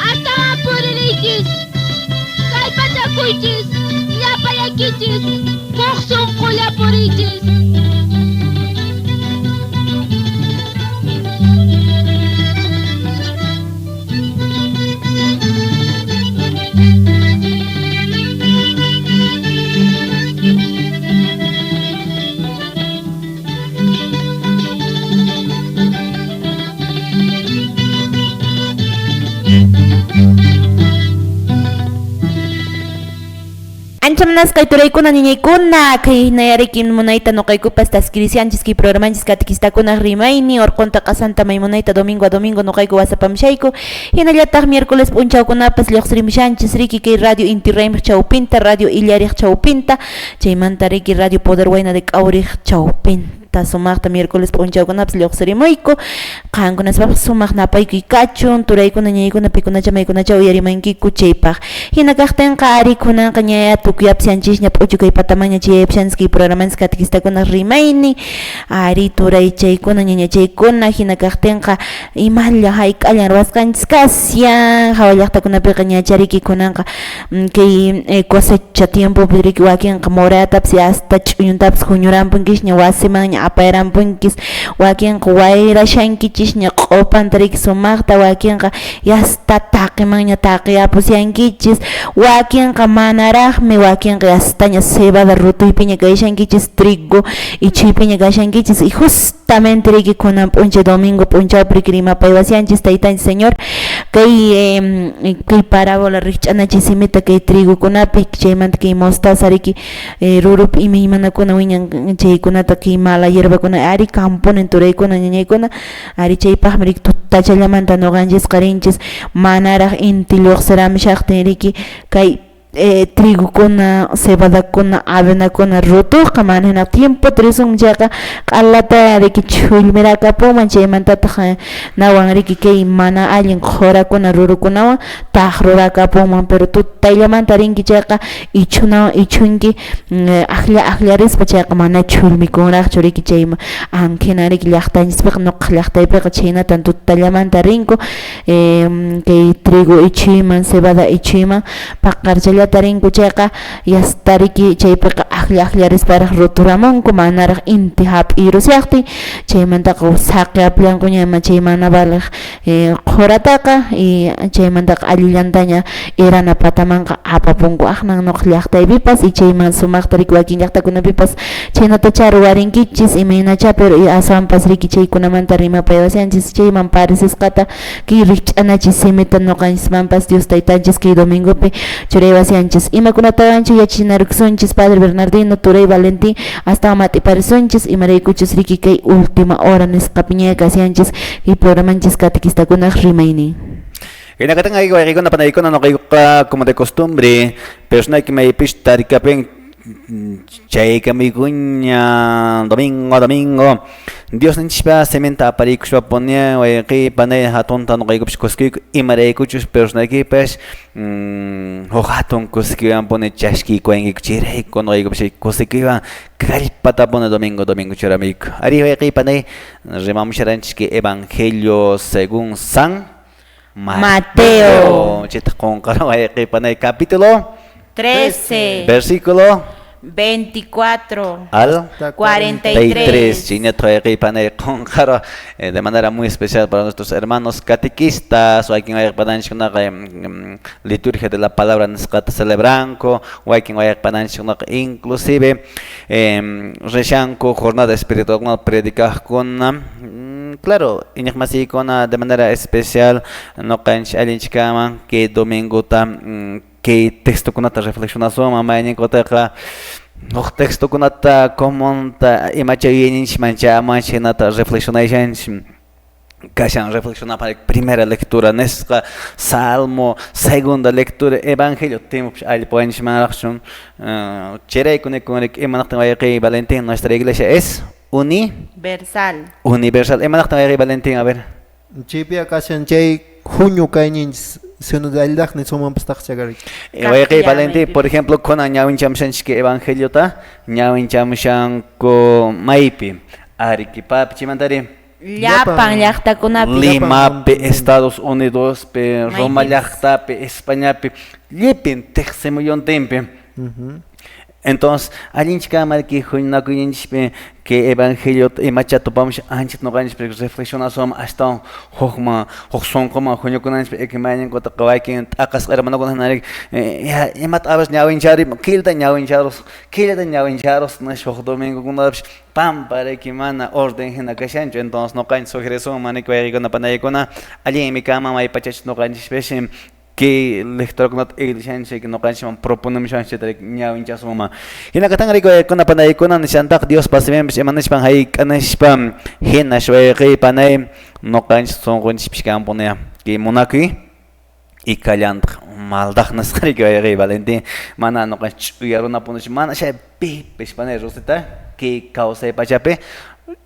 Astawan puririychis. Kallpanchakuychis. Llapallaykichis. Huk sunqulla puriychis. Ancha munasqay turaykuna niñaykuna kay hinayariki munayta nuqaykupas taskirisianchis kay programanchis katequistakunaq rimayni urqunta q'asanta maymunayta domingo a domingo nuqayku wasapamshayku hinallataq miércoles p'unchawkunapas lluqsirimushanchis riki kay radio Inti Raymiq chawpinta radio Illariq chawpinta chaymanta riki radio Poder Wayna de K'awriq chawpinta sumaqta miércoles p'unchawkunapas lluqsirimuyku qankunaspaq sumaq napaykuy kachun turaykuna ñaykuna pikunacha maykunacha uyarimankiku chaypaq hina kaqtinqa ari kunanqa ñaya tukuyapsianchisña p'uchukay patamaña chayapsianchis kay programanchis katequistakunaq rimayni ari turaychaykuna ñañachaykuna hina kaqtinqa imalla hayk'allan ruwasqanchis kashan hawa llaqtakunapiqa ñachariki kunanqa kay cosecha tiempopi riki wakinqa moratapas hasta ch'uñuntapas huñurampunkisña wasimanña apayrampunkis wakinqa wayrashankichisña q'upanta riki sumaqta wakinqa yasta taqimanña taqiyapusyankichis wakinqa manaraqmi wakinqa yastaña cebada rutuypiña kayshankichis trigo ichuypiña kashankichis y justamente riki kunan p'unchay domingo p'unchawpi riki rimapaywasianchis taytanchis Señor kay kay parábola rikch'anachiy simita kay trigukunapi chaymanta kay mostaza riki rurupi imaymanakuna wiñan chaykunata kay mala hierbakuna ari camponen turaykuna ñañaykuna ari chaypaqmi riki tutachallamanta nuqanchisqa rinchis manaraq inti lluqsiramshaqtin riki kay trigukuna, cebadakuna, avenakuna rutuqqa mana hina tiempo risunman chayqa q'alata riki chhullmirakapunman chaymantataq nawan riki kay mana allin qhurakuna rurukunawan taqrurakapunman pero tutayllamanta rinki chayqa ichhunawan ichhunki aklla akllarispa chayqa mana chhullmikunraqchu riki chayman ankhina riki llaqtanchispiqa nuqa llaqtaypiqa chhaynatan tutallamanta rinku kay trigo ichhuyman cebada ichhuyman paqarchalla rinku chayqa yastariki chaypiqa aklla akllarisparaq ruturamunku manaraq inti hap'irusyaqtin chaymantaqa saqiyapullankuña chay mana valeq qhurataqa y chaymantaqa allillantaña erana patamanqa apapunku aqnan nuqa llaqtaypipas y chayman sumaqta riki wakin llaqtakunapipas chhaynatachá ruwarinkichis imaynachá pero aswanpas riki chaykunamanta rimapaywasianchis chayman parecisqata kay rikch'anachiy simita nuqanchismanpas Dios taytanchis kay domingopi churaywasianchis imakunatawanchu yachachinarikusunchis Padre Bernardino turay Valentín hasta mat'iparisunchis imaraykuchus riki kay última hora nisqapiña kasianchis kay programanchis katequistakunaq rimaynin. Hinakatan ay waykuna panaykuna nuqaykuqa como de costumbre personayki maypish tarikapin chaykamikuña domingo domingo Dios ninchishpa sementa aparikushpa ponia wayqi panay hatunta nuqaykupish kuskiyku imaraykuchus personaykipash huk hatun kuskiywan pone chashkiykuwankiku chayrayku nuqaykupish kusikuywan kallpata pone domingo domingo churamiyku ari wayqi panay rimamusharanchis kay evangelio según San Mateo chayta qunqaran wayqi panay capítulo 13 versículo 24 al 43. De manera muy especial para nuestros hermanos catequistas, o hay quien liturgia de la palabra celebranco, o hay quien inclusive reshanco jornada espiritual predicajkuna, claro, iñiqmasikuna de manera especial nuqanchik allinchikaman kay domingota kay textokunata reflexionasunman mayninkuteqa huk textokunata comunta imacha yuyayninchikman chayamanchik hinata reflexionayashanchik kashan reflexionapaq primera lectura nisqa salmo segunda lectura evangelio tiempopish allpawanchikmanraqchu chayrayku nikun imanaqtin wayqiy Valentín nuestra iglesia es universal universal imanaqtin wayqiy Valentín a ver chaypiqa kashan chay huñu kayninchis sinodalidad sumanpas taqchakarik. Wayqiy Valentín, por ejemplo, kunan ñawinchamushanchik evangeliota, ñawinchamushanku maypi Arequipapi chaymantari Llapan llaqtakunapi. Limapi, Estados Unidospi, Roma llaqtapi, Españapi, llipin tiqsimuyuntinpi. Entonces, allinchik kanman huñunakuyninchikpi que evangelio imacha tupamush ancha ñuqanchikpi reflexionasunman astawan hukman huk sunquman huñukunanchikpi mayninkuta wakin t'aqasqa hermanokuna hina imata a veces ñawinchari qillta ñawincharus qillata ñawincharus nispa huk domingokunapish pampariki mana orden hina kashanchu. Entonces ñuqanchik sugerisunman wayqikuna panaykuna allinmi kanman maypachachus ñuqanchikpish que lectorkunata iglesianchik ñuqanchikman proponemushanchik ñawinchasunman. Hina katan waykuna panaykuna nishantaq Diospa siminpish ima nishpan hayk'anishpa hinash wayqiy panay ñuqanchik sunqunchikpish kanpuni kay munakuy y kallantaq maldaq nisqa riki wayqiy Valentín mana ñuqanchik ch'uya runapunichu mana chay pipish panay Rosita kay kawsay pachapi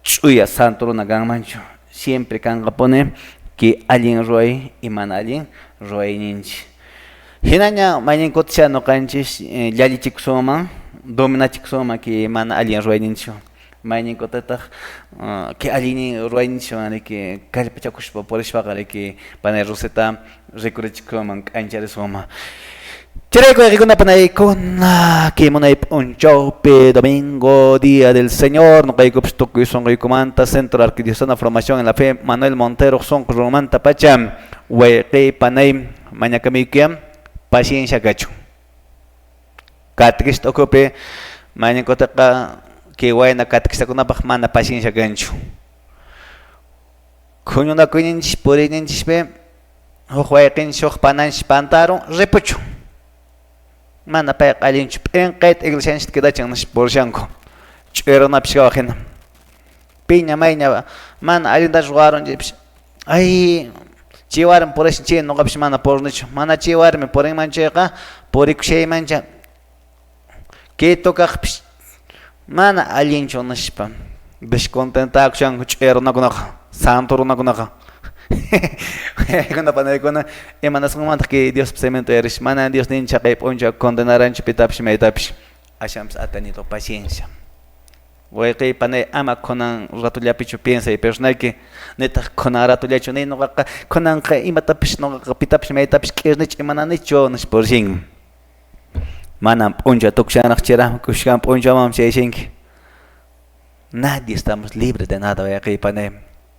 ch'uya santo runa kanmanchu siempre kanqapuni que allin ruway y mana allin ruwayninchik. Hinaña mayninkutisha ñuqanchik llallichikusunman dominachikusunman kay mana allin ruwayninchikwan mayninkutataq kay allin ruwayninchikwan riki kallpachakushpa purishpaqa riki panay Rosita rikurichikusunman k'ancharisunman. Chayrayku wayqikuna panaykuna kay munay p'unchawpi domingo día del Señor ñuqaykupish tukuy sunquykumanta Centro Arquidiocesano Formación en la Fe Manuel Montero sunqu rumanta pacha wayqiy panay mañakamuykiya paciencia kachun. Catequista ukhupi mayninkutaqa kay wayna catequistakunapaq mana paciencia kanchu. Huñunakuyninchik puriyninchikpi huk wayqinchik huk pananchik pantarun ripuchun. Mana payqa allinchu p'inqayta iglesianchikta quedachin nispa purishanku. Ch'uya runapish kawaq hina. Piña mayña mana allintachu ruwarun chaypish ay chay warmi purishan chay ñuqapish mana purinichu mana chay warmi purinman chayqa purikushaymancha kay tukaqpish mana allinchu nispa descontentakushanku ch'uya runakunaqa santo runakunaqa. Kuna panaykuna imanasqanmantaq kay Diospa siminta uyarish mana Dios ninchik chaqay p'unchaw condenaranchu pitapish maytapish ashanpis ha tenido paciencia. Wayqiy panay ama kunan ratullapichu piensay personayki nitaq kunan ratullachu ni ñuqaqa kunanqa imatapish ñuqaqa pitapish maytapish k'irnichu imananichu nispa purishin. Manam p'unchaw tukushanraq chayraqmi kushkan p'unchawmanmi chayashanki. Nadie estamos libres de nada wayqiy panay.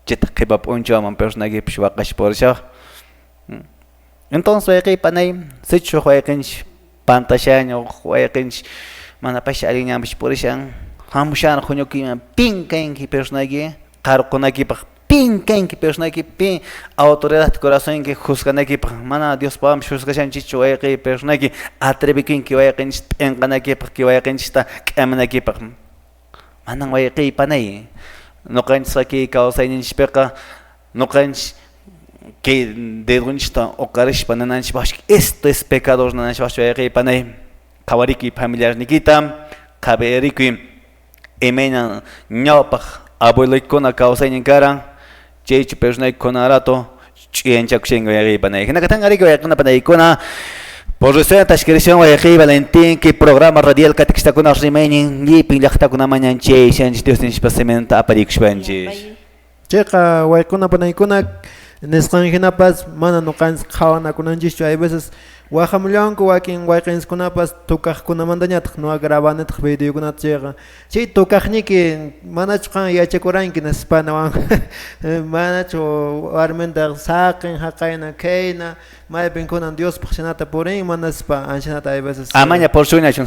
Chaytaq qhipa p'unchawman personaykipish waqash purishawaq. Entonces wayqiy panay sichus huk wayqinchik pantashaña huk wayqinchik mana pash allin ñanpish purishan hamushanraq huñukuyman pin kanki personayki qarqunaykipaq pin kanki personayki pin autoridad corazonki juzganaykipaq mana Diospawanpish juzgashanchikchu wayqiy personayki atrevikunki wayqinchikta p'inqanaykipaq kay wayqinchikta k'aminaykipaq manan wayqiy panay ñuqanchikqa kay kawsayninchikpiqa ñuqanchik kay dedonchikta uqarishpa ninanchikpaqchu esto es pecador ninanchikpaqchu wayqiy panay qhawarikuy familiarnikita qhawarikuy imayna ñawpaq abueloykuna kawsaynin karan chaychu personayki kunan rato ch'uyanchakushanki wayqiy panay. Hina katanqa riki wayqikuna panaykuna por eso tashkirishun wayqiy Valentín kay programa radial catequistakuna rimaynin llipin llaqtakunaman chayshanchik Dios ninchikpa siminta aparikushpanchik. Chayqa waykuna panaykuna nisqan hinapas mana ñuqanchik qhawanakunanchikchu hay veces waqhamullanku wakin wayqinskunapas tukaqkunamantañataq nuqa grabanitaq videokunata chayqa chay tukaqniki manachu qan yachakuranki nispa niwanku manachu warmintaq saqin haqayna kayna maypin kunan Diospaq shinata purinman nispa anshinata hay veces amaña porsuñachun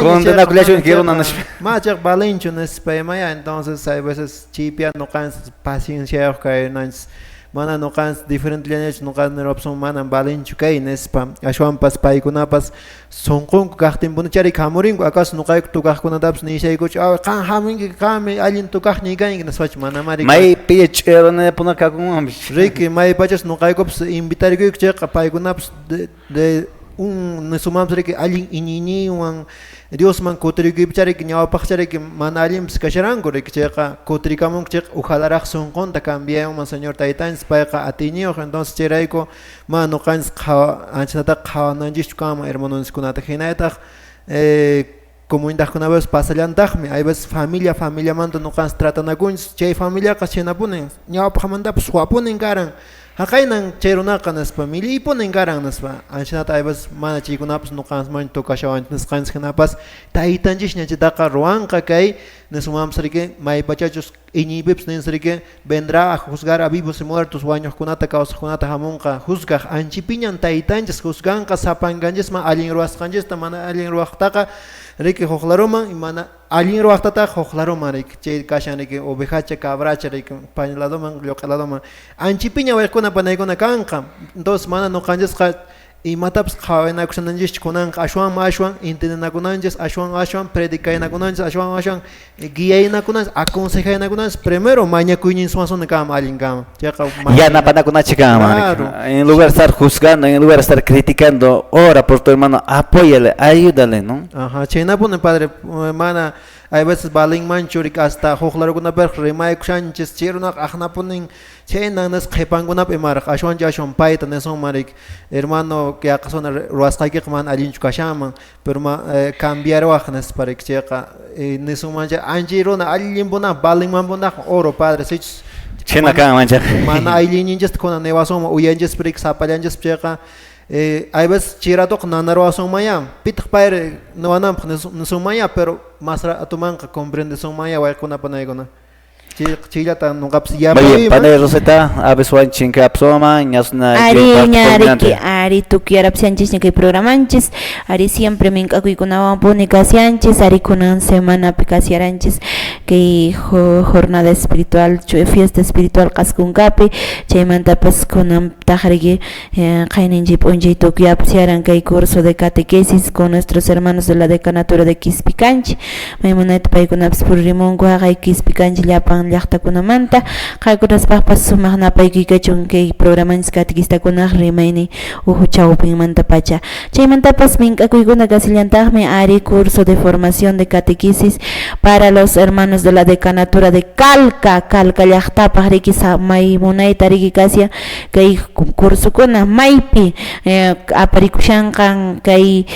condenakullachun kay runa nispa mana chayqa valinchu nispa imaya. Entonces hay veces chaypiya ñuqanchik pacienciayuq kaynanchis mana ñuqanchik diferentellañachu ñuqanchik nirapsun manam valinchu kay nispa ashwanpas paykunapas sunqunku kaqtinpuni chari hamurinku acaso ñuqayku tukaqkunatapas nishaykuchu qan hamunki qanmi allin tukaqñi kanki nispachu manamari maypi ch'uya runapuna kakunmanpish riki maypachas ñuqaykupas invitarikuyku chayqa paykunapas de un nisumanpas riki allin iñiyninwan Diosman kutirikuypichariki ñawpaqchariki mana allinpis kasharanku riki chayqa kutirikamunku chayqa ojalaraq sunqunta cambiayanman Señor taytanchis payqa atiyniyuq. Entonces chayrayku mana ñuqanchik anchanataqa qhawananchikchu kanman hermanonchiskunata hinallataq Comunidadkunapipas pasallantaqmi, hay veces familia familiamanta nuqanchis tratanakunchis, chay familiaqa chhaynapunin ñawpaqmantapas suwapunin karan, haqaynan chay runaqa nispa, millaypunin karan nispa, anchanata hay veces mana chaykunapas nuqanchisman tocashawanchis nisqanchis hinapas taytanchisña chaytaqa ruwanqa kay nisunmanpas riki maypachachus iñiypipas ninsi riki vendrá a juzgar a vivos y muertos wañuqkunata kawsaqkunata hamunqa juzgaq anchipiñan taytanchis juzganqa sapankanchisman allin ruwasqanchista mana allin ruwaqtaqa riki huk laruman mana allin ruwaqtataq huk laruman riki chay kashan riki ovejacha cabracha riki pañ ladoman lluq'a ladoman anchipiña wayqkuna panaykuna kanqa entonces mana nuqanchisqa imatapas qhawaynakushananchis kunanqa ashwan ashwan entendinakunanchis ashwan ashwan predicaynakunanchis ashwan ashwan guiaynakunanchis aconsejaynakunanchis primero mañakuyninsumasuna kama allin kama chayqa yanapanakunachik kama en lugar de estar juzgando, en lugar de estar criticando, ora por tu hermano, apóyale, ayúdale, ¿no? Ajá, chaynapuni padre, mana hay veces valinmanchu riki hasta huk larukunapiqa rimaykushanchis chay runaqa aqnapunin chaynan nisqa qhipankunapi imaraq ashwanchu ashwan payta nisunman riki hermano yaqasuna ruwasqaykiqa mana allinchu kashanman pero ma cambiaruwaq nispa riki chayqa nisunman chay anchay runa allinpunaq valinmanpunaq oro padre sichus chayna kanman chayqa mana aylluninchista kunan niwasunman uyanchispi riki sapallanchispi chayqa hay veces chiratoqa nanaruwasunmanya pitaq payri niwananpaq nisunmanya pero más ratumanqa comprendesunmanya wayquna panaykuna chayllata nuqapas yapayman. Panay Rosita, aves chinkapsoma, ñasna ari ñariki ari tukyarapsianchisña kay programanchis, ari siempre mink'akuykunawanpuni kasianchis, ari kunan semanapi kasiaranchis kay jornada espiritual, fiesta espiritual qaskunkapi, chaymantapas kunan taqriki qayninchik p'unchay tukyapsiaran kay curso de catequesis con nuestros hermanos de la decanatura de Quispicanchi, maymunayta paykunapas puririmunku haqay Quispicanchi llapan llaqtakunamanta qaykunaspaqpas sumaq napaykikachun kay programanchis catequistakunaq rimaynin uhu chawpinmanta pacha. Chaymantapas mink'akuykuna kasillantaqmi ari curso de formación de catequesis para los hermanos de la decanatura de Calca, Calca llaqtapaq riki maymunayta riki kasya kay cursokuna maypi aparikushanqan kay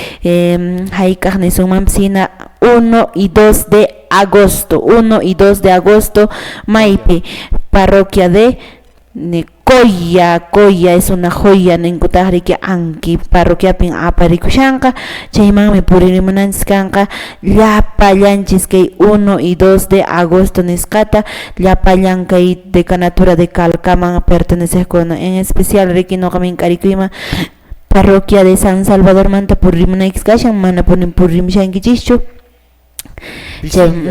hayk'aq nisunmanpas hina 1 y 2 de agosto, 1 y 2 de agosto, maypi, parroquia de Coya, Coya es una joya ninkutaq riki anki parroquiapin aparikushanqa, chaymanmi puririmunanchis kanqa llapallanchis kay 1 y 2 de agosto nisqata, llapallan kay decanatura de Calcaman perteneceqkuna, en especial riki nuqa mink'arikuyman parroquia de San Salvador manta puririmunaykis kashan, mana punin puririmushankichischu.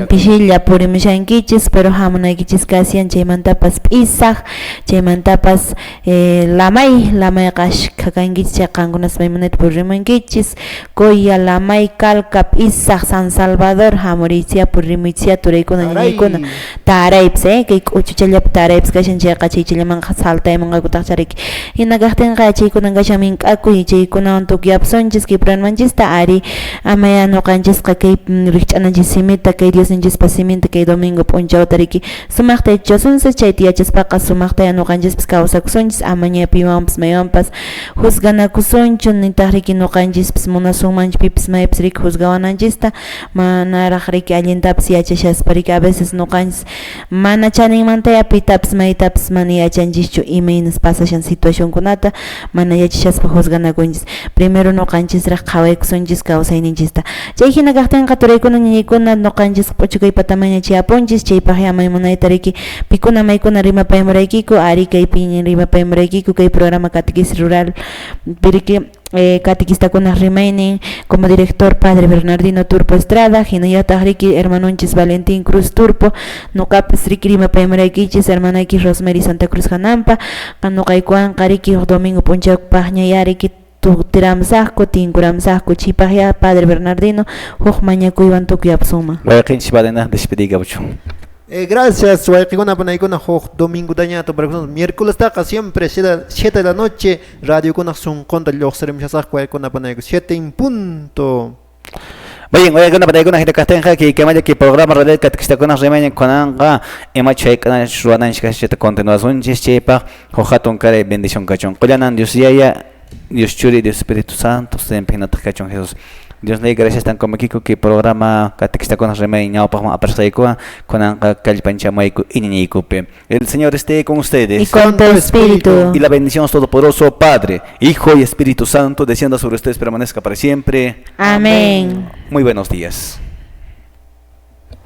Pishilla purimushankichis, pero hamunaykichis kasian chaymantapas p'isaq, chaymantapas lamay, lamayqa ashkha kankichis chay qankunas maymunayta puririmunkichis, Coya, Lamay, Calca, P'isaq, San Salvador, hamuriychiya puririmuychiya turaykuna ñañaykuna taraypas kay k'uchuchallapi taraypas kashan chayqa chaychallamanqa saltaymunqakutaq chariki hina kaqtinqa chaykunan kashan mink'akuy chaykunawan tukyapasunchis kay programanchista ari amaya nuqanchisqa kay rikch'ananchis simita kay Diosninchispa siminta kay domingo p'unchawta riki sumaqta yachasunchis chayta yachaspaqa sumaqta nuqanchispas kawsakusunchis amaña piwanpas maywanpas juzganakusunchu nitaq riki nuqanchispas munasunmanchu pipas maypas riki juzgawananchista manaraq riki allintapas yachashaspa riki a veces nuqanchis mana chaninmantaya pitapas maytapas mana yachanchischu imaynas pasashan situacionkunata mana yachashaspa juzganakunchis primero nuqanchisraq qhawaykusunchis kawsayninchista chay hina kaqtinqa turaykuna ñañaykuna nuqanchis p'uchukay patamaña chayapunchis chaypaq maymunayta riki pikuna maykuna rimapayamuraykiku ari kaypi rimapayamuraykiku kay programa catequesis rural piriki catequistakunaq rimaynin como director padre Bernardino Turpo Estrada hinallataq riki hermanunchis Valentín Cruz Turpo nuqapas riki rimapayamuraykichis hermanayki Rosemary Santa Cruz Janampa nuqaykuwanqa riki huk domingo p'unchawpaqña riki tiramsaqku tinkuramsaqku chipaqya padre Bernardino huk mañakuywan tukyapsunman. Wayqinchis Valentín despedigapuchun. Gracias, wayqikuna panaykuna huk domingo dañato para miércoles taqa siempre 7 de la noche radio kuna sunqunta lluqsirimushasaqku wayqikuna panayku 7 en punto. Bien, wayqikuna panaykuna hina kaqtinqa kay kamalla kay programa radio catequistakunaq rimaynin kunanqa imachu hayk'ana ruwananchis chayta continuasunchis chaypaq huk hatun karay bendición kachun. Qullanan Dios Yaya, Dios Churi, Dios Espíritu Santo, siempre hinataq kachun Jesús. Diosniyku gracias tan qomuykiko kay programa catequistakunaq rimay ñawpaqman aparisqaykuwan kunanqa kallpanchamayku iñiñiykupi. El Señor esté con ustedes. Y con tu espíritu. Y la bendición Todopoderoso, Padre, Hijo y Espíritu Santo, descienda sobre ustedes, permanezca para siempre. Amén. Muy buenos días.